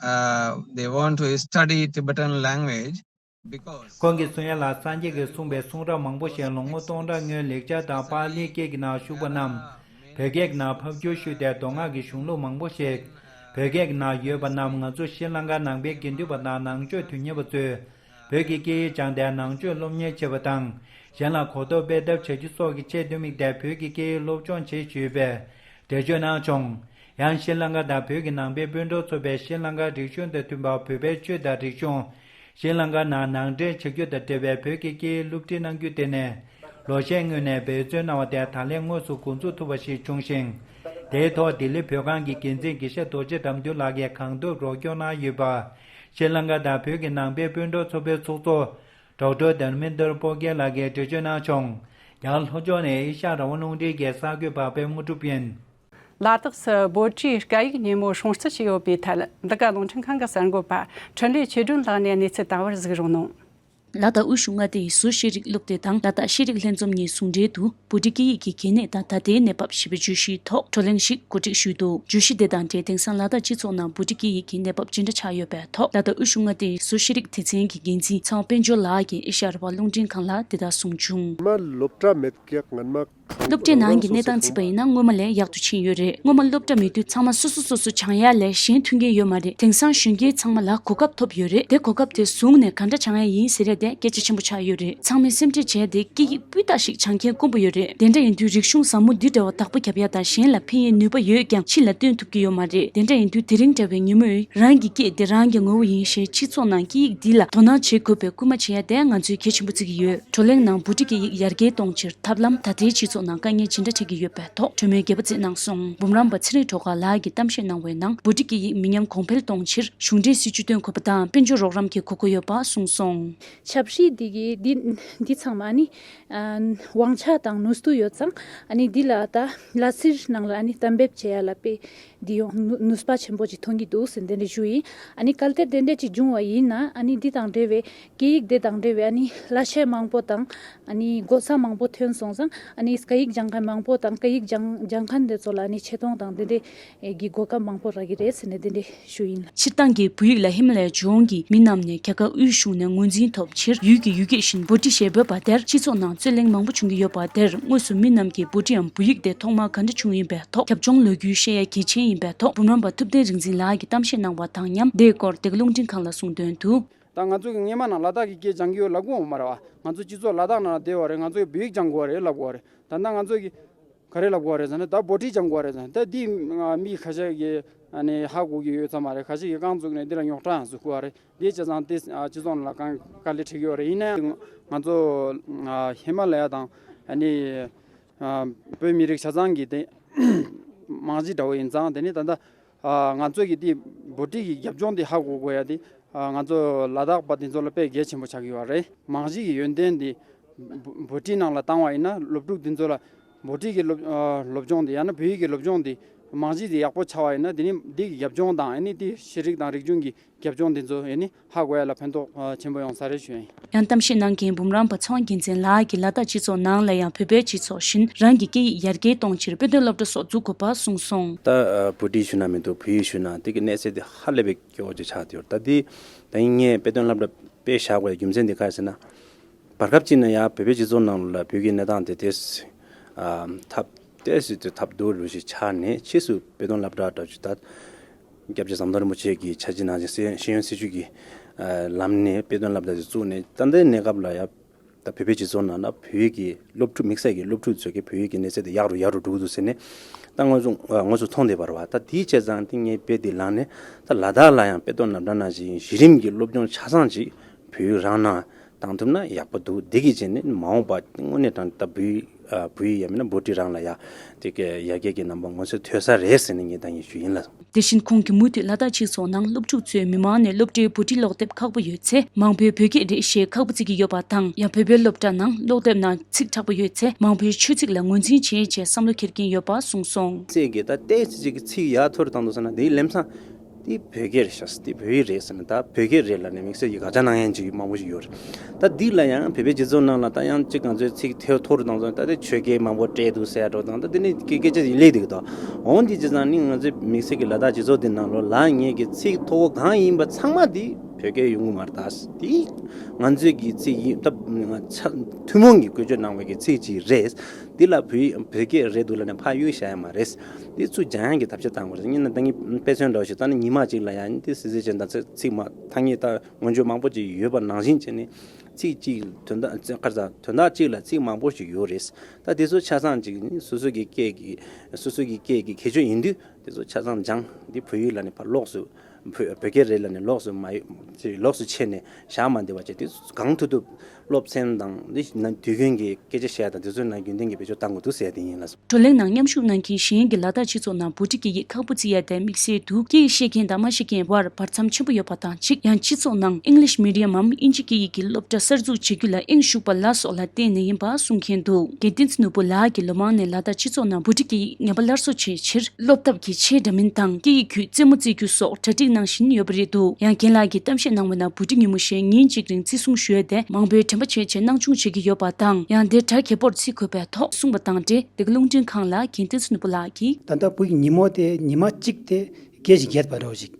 uh, they want to study Tibetan language because ཁོང་གིས་གསུངས་ཡ་ལ། སངས་རྒྱས་ཀྱིས་གསུངས་པའི་གསུང་རབ་མང་པོ་ཞིག་ལོ་ངོ་སྟོང་ཕྲག་སྔོན་ལེགས་སྦྱར་དང་པཱ་ལིའི་སྐད་ཀྱི་ནང་བཞུགས་པ་རྣམས་བོད་སྐད་ཀྱི་ནང་ཕབ་བསྒྱུར་ཞུས་ཏེ། མདོ་སྔགས་ཀྱི་གཞུང་ལུགས་མང་པོ་ཞིག་བོད་སྐད་ཀྱི་ནང་ཡོད་པ་རྣམས་ང་ཚོ་ཤྲི་ལང་ཀ་ནང་པའི་དགེ་འདུན་པ་དང་ནང་ཆོས་དོན་གཉེར་བ་ཚོས་བོད་ཀྱི་སྐད་ཡིག་སྦྱངས་ཏེ་ནང་ཆོས་སློབ་གཉེར་བྱེད་པ་དང་། གཞན་ལ་གོ་རྟོགས་སྤེལ་ཐབས་བྱ་རྒྱུ་སོགས་ཀྱི་ཆེད་དུ་དམིགས་ཏེ་བོད་ཀྱི་སྐད་ཡིག་སློབ་སྦྱོང་བྱེད་ཞུས་པའི་འགྲེལ་བརྗོད་གནང་བྱུང་། ཡང་ཤྲི་ལང་ཀ་དང་བོད་ཀྱི་ནང་པའི་སྤུན་གྲོགས་ཚོགས་པས་ཤྲི་ལང་ཀའི་རིག་གཞུང་དང་མཐུན་པ་བོད་པའི་ཆོས་དང་རིག་གཞུང་ཤྲི་ལང་ཀ་ནང་ནང་འདྲེན་བྱ་རྒྱུ་དང་འབྲེལ་བའི་བོད་ཀྱི་སྐད་ཡིག་སློབ་ཁྲིད་གནང་རྒྱུ་དེ་ནི་ལོ་ཤས་སྔོན་ནས་འབད་བརྩོན་གནང་བ་དེ་ད་ལན་དངོས་སུ་འགོ་འཛུགས་ཐུབ་པ་ཞིག་བྱུང་ཞིང་། དེའི་ཐོག་ལྡི་ལི་བོད་ཁང་གི་འགན་འཛིན་དགེ་བཤེས་རྡོ་རྗེ་དགྲ་འདུལ་ལགས་ཀྱིས་གང་ཐུབ་རོགས་སྐྱོར་གནང་ཡོད་པ། ཤྲི་ལང་ཀ་དང་བོད་ཀྱི་ནང་པའི་སྤུན་གྲོགས་ཚོགས་པའི་ཚོགས་གཙོ་ཌོག་ཊར་དྷར་མེན་དར་པོ་ཀེ་ལགས་ཀྱིས་འགྲེལ་བརྗོད་གནང་བྱུང་། ཡང་ལྷོ་ཕྱོགས་ནས་ཨེ་ཤ་ཡ་རང་དབང་རླུང་འཕྲིན་གྱི་གསར་འགོད་པ་པད་དངོས་གྲུབ་ཡིན། ལ་དྭགས་སུ་བྷོ་ཊའི་སྐད་ཡིག་སྙན་མོ་སྲུང་བརྩི་བྱས་ཡོད་པའི་ཐད། འདི་ག་རླུང་འཕྲིན་ཁང་གི་གསར་འགོད་པ་འཕྲིན་ལས་ཆོས་སྒྲོན་ལགས་ནས་གནས་ཚུལ་དང་པོར་གཟིགས་རོགས་གནང་། ལ་དྭགས་དབུས་གཞུང་མངའ་སྡེ་ཡི་ཟུར་ཤེས་རིག་སློབ་སྡེ་དང་ལ་དྭགས་ཤེས་རིག་ལྷན་འཛོམས་གཉིས་ཟུང་འབྲེལ་དུ་བྷོ་ཊའི་སྐད་ཡིག་གི་གལ་གནད་དང་ད་ལྟའི་གནས་བབ་ཞེས་པའི་བརྗོད་གཞིའི་ཐོག་བགྲོ་གླེང་ཞིག་གོ་སྒྲིག་ཞུས་འདུག། བརྗོད་གཞི་དེ་དང་འབྲེལ། དེང་སང་ལ་དྭགས་སྤྱི་ཚོགས་ནང་བྷོ་ཊའི་སྐད་ཡིག་གི་གནས་བབ་ཇི་འདྲ་ཆགས་ཡོད་པའི་ཐོག་ལ་དྭགས་དབུས་གཞུང་མངའ་སྡེ་ཡི་ཟུར་ཤེས་རིག་སྡེ་ཚན་གྱི་འགན་འཛིན་ཚེ་དབང་དཔལ་འབྱོར་ལགས་ཀྱིས་ཨེ་ཤ་ཡ་རང་དབང་རླུང་འཕྲིན་ཁང་ལ་འདི་ལྟར་གསུངས་བྱུང་། སྔོན་མ་སློབ་གྲྭ་མེད་ཀྱག། སྔོན་མ་སློབ་གྲྭའི་ནང་གི་གནས་སྟངས་བརྩིས་པ་ཡིན་ན་སྔོན་མ་ལས་ཡག་ཏུ་ཕྱིན་ཡོད་རེད། སྔོན་མ་སློབ་གྲྭ་མེད་དུས་ཚང་མ་སོ་སོ་སོ་སོ་སྦྱང་ཡ་ལས་གཞན་མཐུན་མཁན་ཡོད་མ་རེད། དེང་སང་གཞོན་སྐྱེས་ཚང་མ་ལ་གོ་སྐབས་ཐོབ་ཡོད་རེད། དེ་གོ་སྐབས་དེ་བཟུང་ནས་ག་འདྲ་སྦྱང་ཡ་ཡིན་ཟེར་ཡ་དེ་སྐད་ཆ་ཆེན་པོ་ཆགས་ཡོད་རེད། ཚང་མས་སེམས་ཁྲལ་བྱས་ཏེ་སྐད་ཡིག་སྤུས་དག་ཞིག་སྦྱང་མཁན་དཀོན་པོ་ཡོད་རེད། དེ་འདྲ་ཡིན་དུས་རིག་གཞུང་ཟབ་མོ་འདི་འདྲ་བ་བདག་པོ་རྒྱབ་ཡ་དང་གཞན་ལ་ཕན་ཡའི་ནུས་པ་ཡོད་ཀྱང་ཕྱི་ལ་སྟོན་ཐུབ་ཀྱི་ཡོད་མ་རེད། དེ་འདྲ་ཡིན་དུས་དེ་རིང་འདྲ་བའི་ཉིན་མོས་རང་གི་སྐད་འདི་རང་གི་ངོ་བོ་ཡིན་ཞེས་སྤྱི་ཚོགས་ནང་སྐད་ཡིག་འདི་ལ་དོ་སྣང་བྱེད་དགོས་པའི་སྐུལ་མ་བྱེད་ཡ་དེ་ང་ཚོས་གལ་ཆེན་པོ་བརྩི་གི་ཡོད། བགྲོ་གླེང་ནང་བྷོ་ཊའི་སྐད་ཡིག་ཡར་རྒྱས་གཏོང་ཕྱིར་ཐབས་ལམ་ད་ལྟའི་སྤྱི་ཚོགས་ནང་དཀའ་ངལ་ཇི་འདྲ་འཕྲད་ཀྱི་ཡོད་པའི་ཐོག་གྲོས་མོལ་རྒྱས་པ་བརྩིས་གནང་སོང་། འབུམ་རམས་པ་ཚེ་རིང་སྒྲོལ་དཀར་ལགས་ཀྱིས་གཏམ་བཤད་གནང་བའི་ནང་བྷོ་ཊའི་སྐད་ཡིག་མི་ཉམས་གོང་འཕེལ་གཏོང་ཕྱིར་གཞུང་འབྲེལ་སྲིད་ཇུས་བཏོན་དགོས་པ་དང་དཔལ་འབྱོར་རོགས་རམ་གྱི་དགོས་མཁོ་ཡོད་པ་གསུངས་སོང་། ཆབ་སྲིད་འདི་གི་འདི་འདི་ཚང་མ་ནི་ཨ་དབང་ཆ་དང་ནུས་སྟོབས་ཡོད་ཙང་ཨ་ནི་འདི་ལ་ད་ལ་སིར་ནང་ལ་ཨ་ནི་གཏན་འབེབས་བྱེད་ཡ་ལ་དཔེ་འདི་ཡོང་ནུ་ནུས་པ་ཆེན་པོ་ཅིག་མཐོང་གི་འདུག་ཟེར་འདི་འདྲ་ཞུ་ཡིན། ཨ་ནི་གལ་ཏེ་དེ་འདྲ་ཅིག་བྱུང་བ་ཡིན་ན་ཨ་ནི་འདི་དང་འབྲེལ་བའི་སྐད་ཡིག་དེ་དང་འབྲེལ་བའི་ཨ་ནི་གླ་ཆ་མང་པོ་དང་ཨ་ནི་སྒོ་ས་མང་པོ་ཐོན་སོང་ཙང་ཨ་ནི་སྐད་ཡིག་སྦྱང་མཁན་མང་པོ་དང་སྐད་ཡིག་སྦྱང་སྦྱང་མཁན་དེ་ཚོ་ལ་ཨ་ནི་ཆེ་མཐོང་དང་དེ་འདྲའི་གི་གོ་སྐབས་མང་པོ་རག་གི་རེད་ཟེར་ནས་དེ་འདྲའི་ཞུ་ཡིན། སྤྱིར་བཏང་གི་བོད་ཡིག་ལ་ཧི་མ་ལ་ཡའི་ལྗོངས་ཀྱི་མི་རྣམས་ནས་རྒྱ་གར་དབུས་གཞུང་ནས་ངོས་འཛིན་ཐོབ་ཕྱིར་ཡུལ་གྱི་ཡུལ་སྐད་བཞིན་བྷོ་ཊི་ཞེས་འབོད་པ་དེར་སྤྱི་ཚོགས་ནང་རྩོད་གླེང་མང་པོ་བྱུང་གི་ཡོད་པ་དེར་དངོས་སུ་མི་རྣམས་ཀྱིས་བྷོ་ཊིའམ་བོད་ཡིག་དེ་ཐོག་མར་ག་འདྲ་བྱུང་ཡིན་པའི་ཐོག་རྒྱབ་ལྗོངས་ལོ་རྒྱུས་བཤད་ཡ་གལ་ཆེན་ཡིན་པའི་ཐོག་འབུམ་རམས་པ་ཐུབ་བསྟན་རིག་འཛིན་ལགས་ཀྱིས་གཏམ་བཤད་གནང་བ་དང་མཉམ་དེའི་སྐོར་འདི་ག་རླུང་འཕྲིན་ཁང་ལ་གསུངས་དོན་དུ། ད་ང་ཚོ་གི་སྔོན་མ་ནང་ལ་དྭགས་ཀྱི་སྐད་སྦྱང་གི་ཡོད་ལབ་གི་ཡོད་མ་རེད་བ། ང་ཚོ་སྤྱི་ཚོགས་ལ་དྭགས་ནང་ལ་བསྡད་ཡོད་རེད། ང་ཚོ་གི་བོད་ཡིག་སྦྱང་དགོས་རེད་ལབ་དགོས་རེད། ད་ལྟ་ང་ཚོ་གི་ག་རེ་ལབ་དགོས་རེད་ཟེར་ན་ད་བྷོ་ཊི་སྦྱང་དགོས་རེད་ཟེར་ན་ད་འདི་མི་ཁ་ཤས་ཀྱིས་ཨ་ནི་ཧ་གོ་གི་ཡོད་ཚོད་མ་རེད། ཁ་ཤས་ཀྱིས་རྐང་བཙུགས་ནས་འདི་ལ་རྙོག་དྲ་ཡང་བཟོ་གི་ཡོད་རེད། འདི་བྱས་ཙང་དེ་སྤྱི་ཚོགས་ནང་ལ་གང་དཀའ་ལས་འཕྲད་ཀྱི་ཡོད་རེད། ཡིན་ན་ཡང་ང་ཚོ་ཧི་མ་ལ་ཡ་དང་ཨ་ནི་བོད་མི་རིགས་ཆ་ཚང་གི་དེ་རྨང་གཞི་འདྲ་བོ་ཡིན་ཙང་དེ་ནི་ད་ལྟ། ང་ཚོས་ཀྱི་དེ་བྷོ་ཊི་གི་རྒྱབ་ལྗོངས་དེ་ཧ་གོ་དགོས་ཡ་དེ་ང་ཚོ་ལ་དྭགས་པ་དེ་ཚོ་ལ་དཔེ་གལ་ཆེན་པོ་ཆགས་ཀྱི་ཡོད་རེད། རྨང་གཞི་གི་ཡོན་ཏན་དེ་བྷོ་ཊི་ནང་ལ་བཏང་བ་ཡིན་ན་སློབ་ཕྲུག་དེ་ཚོ་ལ་བྷོ་ཊི་གི་སློབ་སློབ་སྦྱོང་དེ་ཡང་ན་བོད་ཡིག་གི་སློབ་སྦྱོང་དེ་རྨང་གཞི་དེ་ཡག་པོ་ཆགས་པ་ཡིན་ན་དེ་ནི་འདི་གི་རྒྱབ་ལྗོངས་དང་ཨ་ནི་དེ་ཤེས་རིག་དང་རིག་གཞུང་གི་རྒྱབ་ལྗོངས་དེ་ཚོ་ཨ་ནི་ཧ་གོ་ཡ་ལ་ཕན་ཐོགས་ཆེན་པོ་ཡོང་ས་རེད་ཞུ་ཡིན། ཡང་གཏམ་བཤད་གནང་མཁན་འབུམ་རམས་པ་ཚེ་དབང་རྒྱལ་མཚན་ལགས་ཀྱིས་ལ་དྭགས་སྤྱི་ཚོགས་ནང་ལ་ཡང་བོད་པའི་སྤྱི་ཚོགས་བཞིན་རང་གི་སྐད་ཡིག་ཡར་རྒྱས་གཏོང་ཕྱིར་དཔེ་སྟོན་སློབ་གྲྭ་སོགས་འཛུགས་དགོས་པ་གསུངས་སོང་། ད་བྷོ་ཊི་ཞུ་ན་མི་འདུག་བོད་ཡིག་ཞུ་ན་དེ་གི་གནས་ཚད་དེ་ཧ་ལས་པའི་སྐྱོ་བོ་ཅིག་ཆགས་བསྡད་ཡོད་རེད། ད་དེ་ད་ཡིན་ངས་དཔེ་སྟོན་སློབ་གྲྭ་ དཔེ་བཞག་པའི་རྒྱུ་མཚན་དེ་ག་རེ་ཟེར་ན། བར་སྐབས་གཅིག་ན་ཡང་བོད་པའི་སྤྱི་ཚོགས་ནང་ལ་བོད་ཀྱི་གནས་སྟངས་དེ་ཏོག་ཙམ་ཨ་ཐབས་ཏོག་ཙམ་དེ་ཐབས་སྡུག་རུ་ཞིག་ཆགས་ནས། ཕྱིས་སུ་དཔེ་སྟོན་སློབ་གྲྭ་འདྲ་བོ་ཅིག་ད་སྐྱབས་རྗེ་ཟམ་གདོང་རིན་པོ་ཆེ་གི་འཆར་གཞི་ནང་བཞིན་སེ་ཤེས་ཡོན་སྲིད་བྱུས་ཀྱི་ཨ་ལམ་ནས་དཔེ་སྟོན་སློབ་གྲྭ་དེ་བཙུགས་ནས། ད་ལྟའི་གནས་སྐབས་ལ་ཡང་ད་བོད་པའི་སྤྱི་ཚོགས་ནང་ན་བོད་ཡིག་གི་སློབ་ཕྲུག་དམིགས་བསལ་གྱི་སློབ་ཕྲུག་ཚོ་གི་བོད་ཡིག་གི་གནས་ཚད་དེ་ཡག་རུ་ཡག་རུ་འགྲོ་གི་འདུག་ཟེར་ནས། ད་དངོས་སུ་ཨ་དངོས་སུ་མཐོང་བསྡད་པ་རེད་བ། ད་དེའི་བྱས་ཙང་དེ་ངས་དཔེ་དེ་བླངས་ནས། ད་ལ་དྭགས་ལ་ཡང་དཔེ་སྟོན་སློབ་གྲྭ་ནང་བཞིན་གཞི་རིམ་གྱི་སློབ་སྦྱོང་ཆ་ཚང་ཅིག་བོད་ཡིག་རང་ནང་བཏང་ཐུབ་ན་ཡག་པོ་འདུག་འདི་གི་བྱས་ནས་མ་འོངས་པ་དངོས་གནས་དྲང་ད་བོད་ཡིག་ཨ་བོད་ཡིག་ཡང་མིན་ན་བྷོ་ཊི་རང་ལ་ཡ་དེ་གའི་ཡར་རྒྱས་ཀྱི་རྣམ་པ་མངོན་གསལ་དོད་ས་རེད་ཟེར་ནས་ངས་ད་ངས་ཞུ་ཡིན་ལ། དེ་བཞིན་ཁོང་གིས་མུ་མཐུད་ལ་དྭགས་སྤྱི་ཚོགས་ནང་སློབ་ཕྲུག་ཚོས་མི་མང་ནས་སློབ་གྲྭའི་བྷོ་ཊི་ཀློག་དེབ་ཁག་པོ་ཡོད་ཚེ་མང་པོས་བོད་སྐད་རེད་ཞེས་ཁག་པོ་བརྩི་གི་ཡོད་པ་དང་། ཡང་བོད་པའི་སློབ་གྲྭ་ནང་ཀློག་དེབ་ནང་ཚིག་དྲག་པོ་ཡོད་ཚེ་མང་པོས་ཆོས་ཚིག་ལ་ངོས་འཛིན་བྱེད་ཅེས་བསམ་བློ་འཁྱེར་གྱིན་ཡོད་པ་གསུངས་སོང་། ཚིག་གི་ད་ཏོག་ཙམ་ཅིག་གི་ཚིག་ཡར་མཐོ་རུ་བཏང་འདུག་ཟེར་ན། དེའི་ལམ་སང་དེ་བོད་སྐད་རེད་ཤག་དེ་བོད་ཡིག་རེད་ཟེར་ན། ད་བོད་སྐད་རེད་ལབ་ནས་དམིགས་བསལ་གྱི་དགག་བྱ་གནང་མཁན་ཅིག་མང་པོ་ཞིག་ཡོད་རེད། ད་འདི་ལ་ཡང་བོད་པའི་སྤྱི་ཚོགས་ནང་ལ་ད་ཡང་གཅིག་ང་ཚོའི་ཚིག་མཐོ་མཐོ་རུ་བཏང་སོང་། ད་དེ་ཆོས་སྐད་མང་པོ་སྤྲད་འདུག་ཟེར་ཡ་འདྲ་བོ་དང་། ད་དེ་ནི་སྐད་སྐད་ཆ་ཞིག་སླེབས་འདུག་ད། འོ་འདི་བྱས་ཙང་ནི་ང་ཚོའི་དམིགས་བསལ་གྱི་ལ་དྭགས་སྤྱི་ཚོགས་འདི་ནང་ལོགས་ལ་ངེད་ཀྱི་ཚིག་མཐོ་བོ་གང་ཡིན་པ་ཚང་མ་འདི་བོད་སྐད་ཡོང་གི་མ་རེད། ད་འདི་ང་ཚོའི་གི་ཚིག་ཡིན་སྟབས། ང་ཚ་ཐུན་མོང་གི་བཀོལ་སྤྱོད་གནང་བའི་གི་ཚིག་ཅིག་རེད། འདི་ལ་བོད་བོད་སྐད་རེད་འདུག་ལབ་ནས་ཕར་གཡུག་བཞག་ཡ་མ་རེད། འདི་ཚུར་སྦྱང་ཡ་གི་ཐབས་ཤེས་བཏང་དགོས་རེད། ཡིན་ན་ད་ངས་དཔེ་མཚོན་འདྲ་བོ་ཞིག་བཏང་ན། ཉི་མ་གཅིག་ལ་ཡང་འདི་སི་སི་ཅན་དང་ཚིག་མ་ཐ་སྙད་ད་མངོན་བརྗོད་མང་པོ་ཅིག་ཡོད་པ་ནང་བཞིན་བྱས་ནས། ཚིག་གཅིག་དོན་དག་ག་རེ་ཟ། དོན་དག་གཅིག་ལ་ཚིག་མང་པོ་ཞིག་ཡོད་རེད། ད་དེ་ཚོ་ཆ་ཚང་ཅིག་ནི་སོ་སོ་གི་སྐད་ཀྱི་སོ་སོ་གི་སྐད་ཀྱི་ཁྱད་ཆོས་ཡིན་དུས། དེ་ཚོ་ཆ་ཚང་སྦྱང་། འདི་བོད་ཡིག་ལ་ནི་ཕར་ལོགས་སུ་བོད་བོད་སྐད་རེད་ལབ་ནས་ལོགས་སུ་མ་ལོགས་སུ་ཕྱེ་ནས་བཞག་མ་བསྡད་པ་བྱས། དེ་གང་ཐུབ་ཐུབ་སློབ་ཚན་དང་འདི་ན་དུས་རྒྱུན་གྱི་སྐད་ཆ་བཤད་ཡ་དང་དེ་ཚོའི་ནང་རྒྱུན་ལྡན་གྱི་བེད་སྤྱོད་གཏང་དགོས་འདུག་ཟེར་ཡ་དེ་ཡིན་ལགས་སོ། བགྲོ་གླེང་ནང་མཉམ་ཞུགས་གནང་མཁན་གཞན་གྱིས་ལ་དྭགས་སྤྱི་ཚོགས་ནང་བྷོ་ཊི་སྐད་ཡིག་ཁག་པོ་བརྩི་ཡ་དེ་དམིགས་བསལ་དུ་སྐད་ཡིག་ཤེས་མཁན་དང་མ་ཤེས་མཁན་བར་བར་མཚམས་ཆེན་པོ་ཡོད་པ་དང་གཅིག་ཡང་སྤྱི་ཚོགས་ནང་English medium འམ་དབྱིན་ཇི་སྐད་ཡིག་གི་སློབ་གྲྭ་གསར་འཛུགས་བྱེད་རྒྱུ་ལ་དབྱིངས་ཞུགས་པ་ལ་སོགས་ལ་བརྟེན་ནས་ཡིན་པ་གསུང་མཁན་འདུག་རྒན་བསྟན་འཛིན་ནོར་བུ་ལགས་ཀྱིས་ལོ་མང་ནས་ལ་དྭགས་སྤྱི་ཚོགས་ནང་བྷོ་ཊི་སྐད་ཡིག་ངེས་པ་སླར་གསོ་བྱེད་ཕྱིར་སློབ་ཐབས་ཀྱི་ཆེས་འདྲ་མིན་དང་སྐད་ཡིག་བརྒྱུད་རྩེད་མོ་རྩེ་རྒྱུ་སོགས་གྲ་སྒྲིག་གནང་བཞིན་ཡོད་པ་རེད་འདུག་ཡང་རྒན་ལགས་ཀྱིས་གཏམ་བཤད་གནང་བའི་ནང་བྷོ་ཊི་ཉིན་མོ་ཞེས་ཉིན་གཅིག་རིང་བརྩི་སྲུང་ཞུ་ཡ་དེ་མང་པོས་དྲན་པ་བྱེད་ཆེད་སྣང་ཆུང་བྱེད་ཀྱི་ཡོད་པ་དང་། ཡང་དེ་གྲ་རྒྱས་པོར་བརྩི་དགོས་པའི་ཐོག་གསུངས་པ་དང་འབྲེལ། འདི་ག་རླུང་འཕྲིན་ཁང་ལ་རྒན་བསྟན་འཛིན་ནོར་བུ་ལགས་ཀྱིས། ད་ལྟ་བོད་ཀྱི་ཉིན་མོ་དེ་ཉི་མ་གཅིག་དེ་སྐད་ཅིག་བརྒྱད་པ་འདྲ་བོ་ཞིག་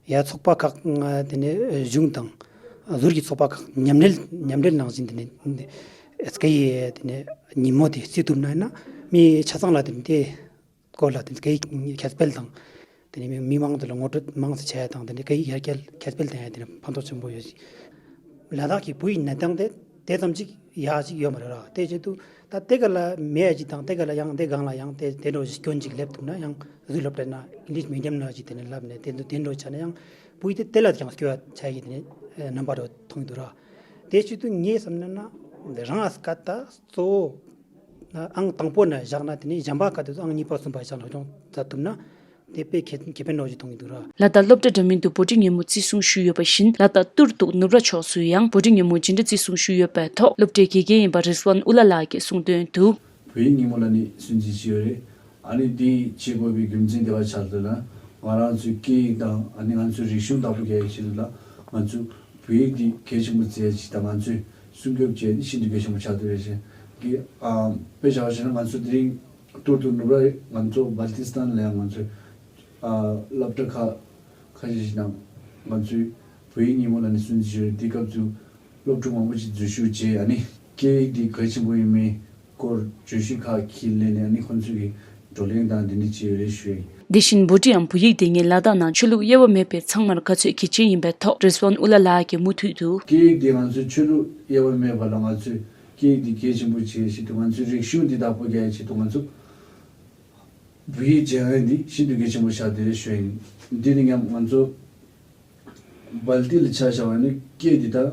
ཡ་ཚོགས་པ་ཁག་དེ་ནས་གཞུང་དང་ཟུར་གྱི་ཚོགས་པ་ཁག་མཉམ་འབྲེལ་མཉམ་འབྲེལ་ནང་བཞིན་དེ་ནས་སྐད་ཡིག་དེ་ནས་ཉིན་མོ་དེ་བརྩི་ཐུབ་ན་ཡིན་ན། མི་ཆ་ཚང་ལ་དེ་ནས་དེ་སྐོར་ལ་དེ་ནས་སྐད་ཡིག་ཁྱབ་སྤེལ་དང་། དེ་ནས་མི་མང་དེ་ལ་ངོ་སྤྲོད་མང་ཙམ་བྱས་དང་། དེ་ནས་སྐད་ཡིག་ཡར་རྒྱས་ཁྱབ་སྤེལ་གཏོང་ཡ་དེ་ནས་ཕན་ཐོགས་ཆེན་པོ་ཡོད། ལ་དྭགས་ཀྱི་བོད་ཡིག་གནས་སྟངས་དེ་དེ་ཙམ་ཅིག་ཡག་ཅིག་ཡོད་མ་རེད་ར། དེ་བྱེད་དུས་ད་དེ་ག་ལ་མེད་ཅིག་དང་། དེ་ག་ལ་ཡང་དེ་སྒང་ལ་ཡང་དེ་དེ་འདྲ་བོ་ཞིག་སྐྱོན་ཅིག་སླེབས་ཐུབ་ན། ཡང་ཟུར་སློབ་གྲྭ་ན་English medium ན་ཅིག་དེ་ནས་བསླབ་ནས་དེ་འདྲ་དེ་འདྲ་བྱས་ན་ཡང་བོད་ཡིག་དེ་དེ་ལ་ཀྱང་སྐྱོ་བ་ཆགས་ཀྱི་དེ་ནས་རྣམ་པ་རུ་མཐོང་གི་འདུག་ར། དེ་བྱེད་དུས་ངས་བསམ་ན་ན་རང་ཨ་སྐད་ད་གཙོ་བོ་ཨང་དང་པོ་ན་བཞག་ན། དེ་ནས་གཞན་པ་སྐད་དེ་ཚོ་ཨང་གཉིས་པ་གསུམ་པ་བཞག་ན་སྦྱོང་ཚར་ཐུབ་ན། དེ་དཔེ་ཁེ་ཁེ་ཕན་འདྲ་བོ་ཞིག་མཐོང་གི་འདུག་ར། ལ་དྭགས་སློབ་གྲྭ་འདྲ་མིན་དུ་བྷོ་ཊི་ཉིན་མོ་བརྩི་སྲུང་ཞུས་ཡོད་པ་བཞིན། ལ་དྭགས་ཏུར་ཏུག་ནུབ་ར་ཕྱོགས་སུ་ཡང་བྷོ་ཊི་ཉིན་མོ་ཇི་འདྲ་བརྩི་སྲུང་ཞུས་ཡོད་པའི་ཐོག་སློབ་གྲྭའི་དགེ་རྒན་ཡིན་པ་རིས་ཝན་ཨུ་ལ་ལགས་ཀྱིས་གསུངས་དོན་དུ། བོད་ཡིག་ཉིན་མོ་ལ་ནི་སྲུང་བརྩི་བྱས་ཡོད་རེད། ཨ་ནི་དེ་བྱེད་དགོས་པའི་རྒྱུ་མཚན་དེ་བ་ཆགས་འདུག་ན། ང་རང་ཚོའི་སྐད་ཡིག་དང་ཨ་ནི་ང་ཚོའི་རིག་གཞུང་བདག་པོ་རྒྱག་ཡའི་ཆེད་དུ་ལ་ང་ཚོས་བོད་ཡིག་འདི་གལ་ཆེན་པོ་བརྩི་ཡ་ཅིག་དང་། ང་ཚོས་སྲུང་སྐྱོབ་བྱེད་ཡ་འདི་ཤིན་ཏུ་གལ་ཆེན་པོ་ཆགས་འདུག་རེད་ཤག་གི། ཨ་དཔེ་བཞག་པ་བྱས་ན་ང་ཚོ་དེ་རིང་ཏུར་ཏུར་ནུབ་ར་ང་ཚོ་སྦལ་ཏི་སི་ཐན་ལ་ཡང་ང་ཚོས་ཨ་སློབ་གྲྭ་ཁག་ཁ་ཤས་ཤིག་ནང་ང་ཚོས་བོད་ཡིག་ཉིན་མོ་ལ་ནི་སྲུང་བརྩི་ཞུས། དེ་སྐབས་སུ་སློབ་ཕྲུག་མང་པོ་ཞིག་འཛུལ་ཞུགས་བྱས། ཨ་ནི་སྐད་ཡིག་འདི་གལ་ཆེན་པོ་ཡིན་མིན་སྐོར་བརྗོད་གཞི་ཁག་ཁྱེར་སླེབས་ནས། ཨ་ནི་ཁོང་ཚོས་ཀྱི་བགྲོ་གླེང་དང་འདི་འདྲ་བྱས་ཡོད་རེད་ཞུ་ཡིན། དེ་བཞིན་བྷོ་ཊིའམ་བོད་ཡིག་དེ་ཉིད་ལ་དྭགས་ནང་ཆོས་ལུགས་དབྱེ་བ་མེད་པའི་ཚང་མར་ག་ཚོད་གལ་ཆེན་ཡིན་པའི་ཐོག་རིས་ཝན་ཨུ་ལ་ལགས་ཀྱིས་མུ་མཐུད་དུ། སྐད་ཡིག་འདི་ང་ཚོས་ཆོས་ལུགས་དབྱེ་བ་མེད་པ་ལ་ང་ཚོས་སྐད་ཡིག་འདི་གལ་ཆེན་པོ་བྱེད་ཆེད་དུ། ང་ཚོའི་རིག་གཞུང་འདི་བདག་པོ་རྒྱག་ཆེད་དུ་ང་ཚོ་བོད་ཡིག་སྦྱང་ཡ་འདི་ཤིན་ཏུ་གལ་ཆེན་པོ་ཆགས་བསྡད་རེད་ཞུ་ཡིན། འདི་ནི་ཡང་ང་ཚོ་སྦལ་ཏི་ལ་ཆ་བཞག་པ་ཡིན་ན་སྐད་འདི་དང་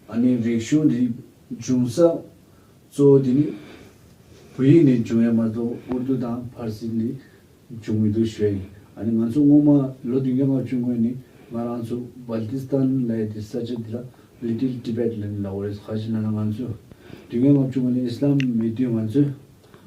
ཨ་ནི་རིག་གཞུང་འདི་འབྱུང་ས་གཙོ་བོ་འདི་ནི་བོད་ཡིག་ནས་འབྱུང་ཡ་མ་གཏོགས་ཨུར་དུ་དང་ཕར་སི་ནས་འབྱུང་མི་འདུག་ཞུ་ཡ་ཡིན། ཨ་ནི་ང་ཚོ་སྔོན་མ་ལོ་བདུན་བརྒྱ་ལྔ་བཅུ་སྔོན་ནས་ང་རང་ཚོ་སྦལ་ཏི་སི་ཐན་ལབ་ཡ་དེ་ས་ཆ་འདི་ལ་Little Tibet ལབ་ནས་ལབ་པ་རེད། ཁ་ཅིག་ལབ་ན་ང་ཚོ་བདུན་བརྒྱ་ལྔ་བཅུ་སྔོན་ནས་ཨི་སི་ལམ་མེད་དུས་ང་ཚོས་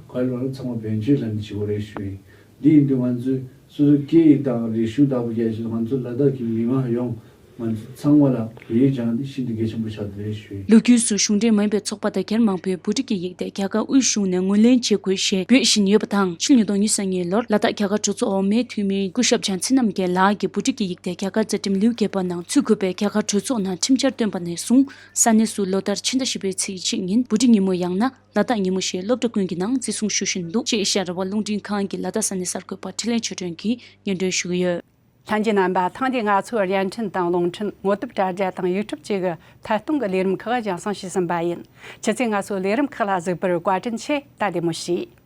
ག་རེ་ལབ་ན་ཚང་མ་བོན་ཆོས་ལབ་ནས་བྱེད་དགོས་རེད་ཞུ་ཡིན། འདི་ཡིན་དུས་ང་ཚོས་སོ་སོའི་སྐད་ཡིག་དང་རིག་གཞུང་བདག་པོ་རྒྱག་ཆེད་དུ་ང་ཚོ་ལ་དྭགས་ཀྱི་མི་མང་ཡོངས་ ང་ཚོ་ཚང་མ་ལ་བོད་ཡིག་སྦྱང་ཡ་འདི་ཤིན་ཏུ་གལ་ཆེན་པོ་ཆགས་བསྡད་རེད་ཞུ་ཡིན། ལོ་རྒྱུས་སུ་གཞུང་འབྲེལ་མ་ཡིན་པའི་ཚོགས་པ་དང་སྒེར་མང་པོས་བོད་ཕྲུག་གི་ཡིག་དེབ་རྒྱ་གར་དབུས་གཞུང་ནས་ངོས་ལེན་བྱེད་དགོས་ཞེས་འབོད་བཞིན་ཡོད་པ་དང་། ཕྱི་ལོ་ཉིས་སྟོང་ཉི་ཤུ་རྩ་གཉིས་ལོར་ལ་དྭགས་རྒྱ་གར་གྲོས་ཚོགས་འོག་མའི་འཐུས་མི་སྐུ་ཞབས་བྱང་ཚེ་རྣམ་རྒྱལ་ལགས་ཀྱིས་བོད་ཕྲུག་གི་ཡིག་དེབ་རྒྱ་གར་རྩ་ཁྲིམས་ལེའུ་བརྒྱད་པ་ནང་ཚུད་དགོས་པའི་རྒྱ་གར་གྲོས་ཚོགས་ནང་ཁྲིམས་འཆར་བཏོན་པ་ནས་བཟུང་། ས་གནས་སུ་ལོ་ལྟར་ཕྱི་ཟླ་བཞི་པའི་ཚེས་གཅིག་ཉིན་བོད་ཕྲུག་ཉིན་མོ་ཡང་ན་ལ་དྭགས་ཉིན་མོ་ཞེས་སློབ་གྲྭ་ཀུན་གྱི་ནང་བརྩི་སྲུང་ཞུ་བཞིན་འདུག་ཅེས་ཨེ་ཤ་ཡ་རང་དབང་རླུང་འཕྲིན་ཁང་གི་ལ་དྭགས་ས་གནས་གསར་འགོད་པ་འཕྲིན་ལས་ཆོས་སྒྲོན་གྱིས་སྙན་སྒྲོན་ཞུ་གི་ཡོད། ལྷན་རྒྱས་རྣམ་པ། ཐེངས་འདིའི་ང་ཚོའི་བརྙན་འཕྲིན་དང་རླུང་འཕྲིན། ངོ་དེབ་དྲ་རྒྱ་དང་ཡུ་ཊུབ་བཅས་ཀྱི་ཐད་གཏོང་གི་ལས་རིམ་ཁག་རྒྱང་སྲིང་ཞུས་ཟིན་པ་ཡིན། ཁྱེད་ཚོས་ང་ཚོའི་ལས་རིམ་ཁག་ལ་གཟིགས་པར་བཀའ་དྲིན་ཆེ། ད་བདེ་མོ་བྱོས།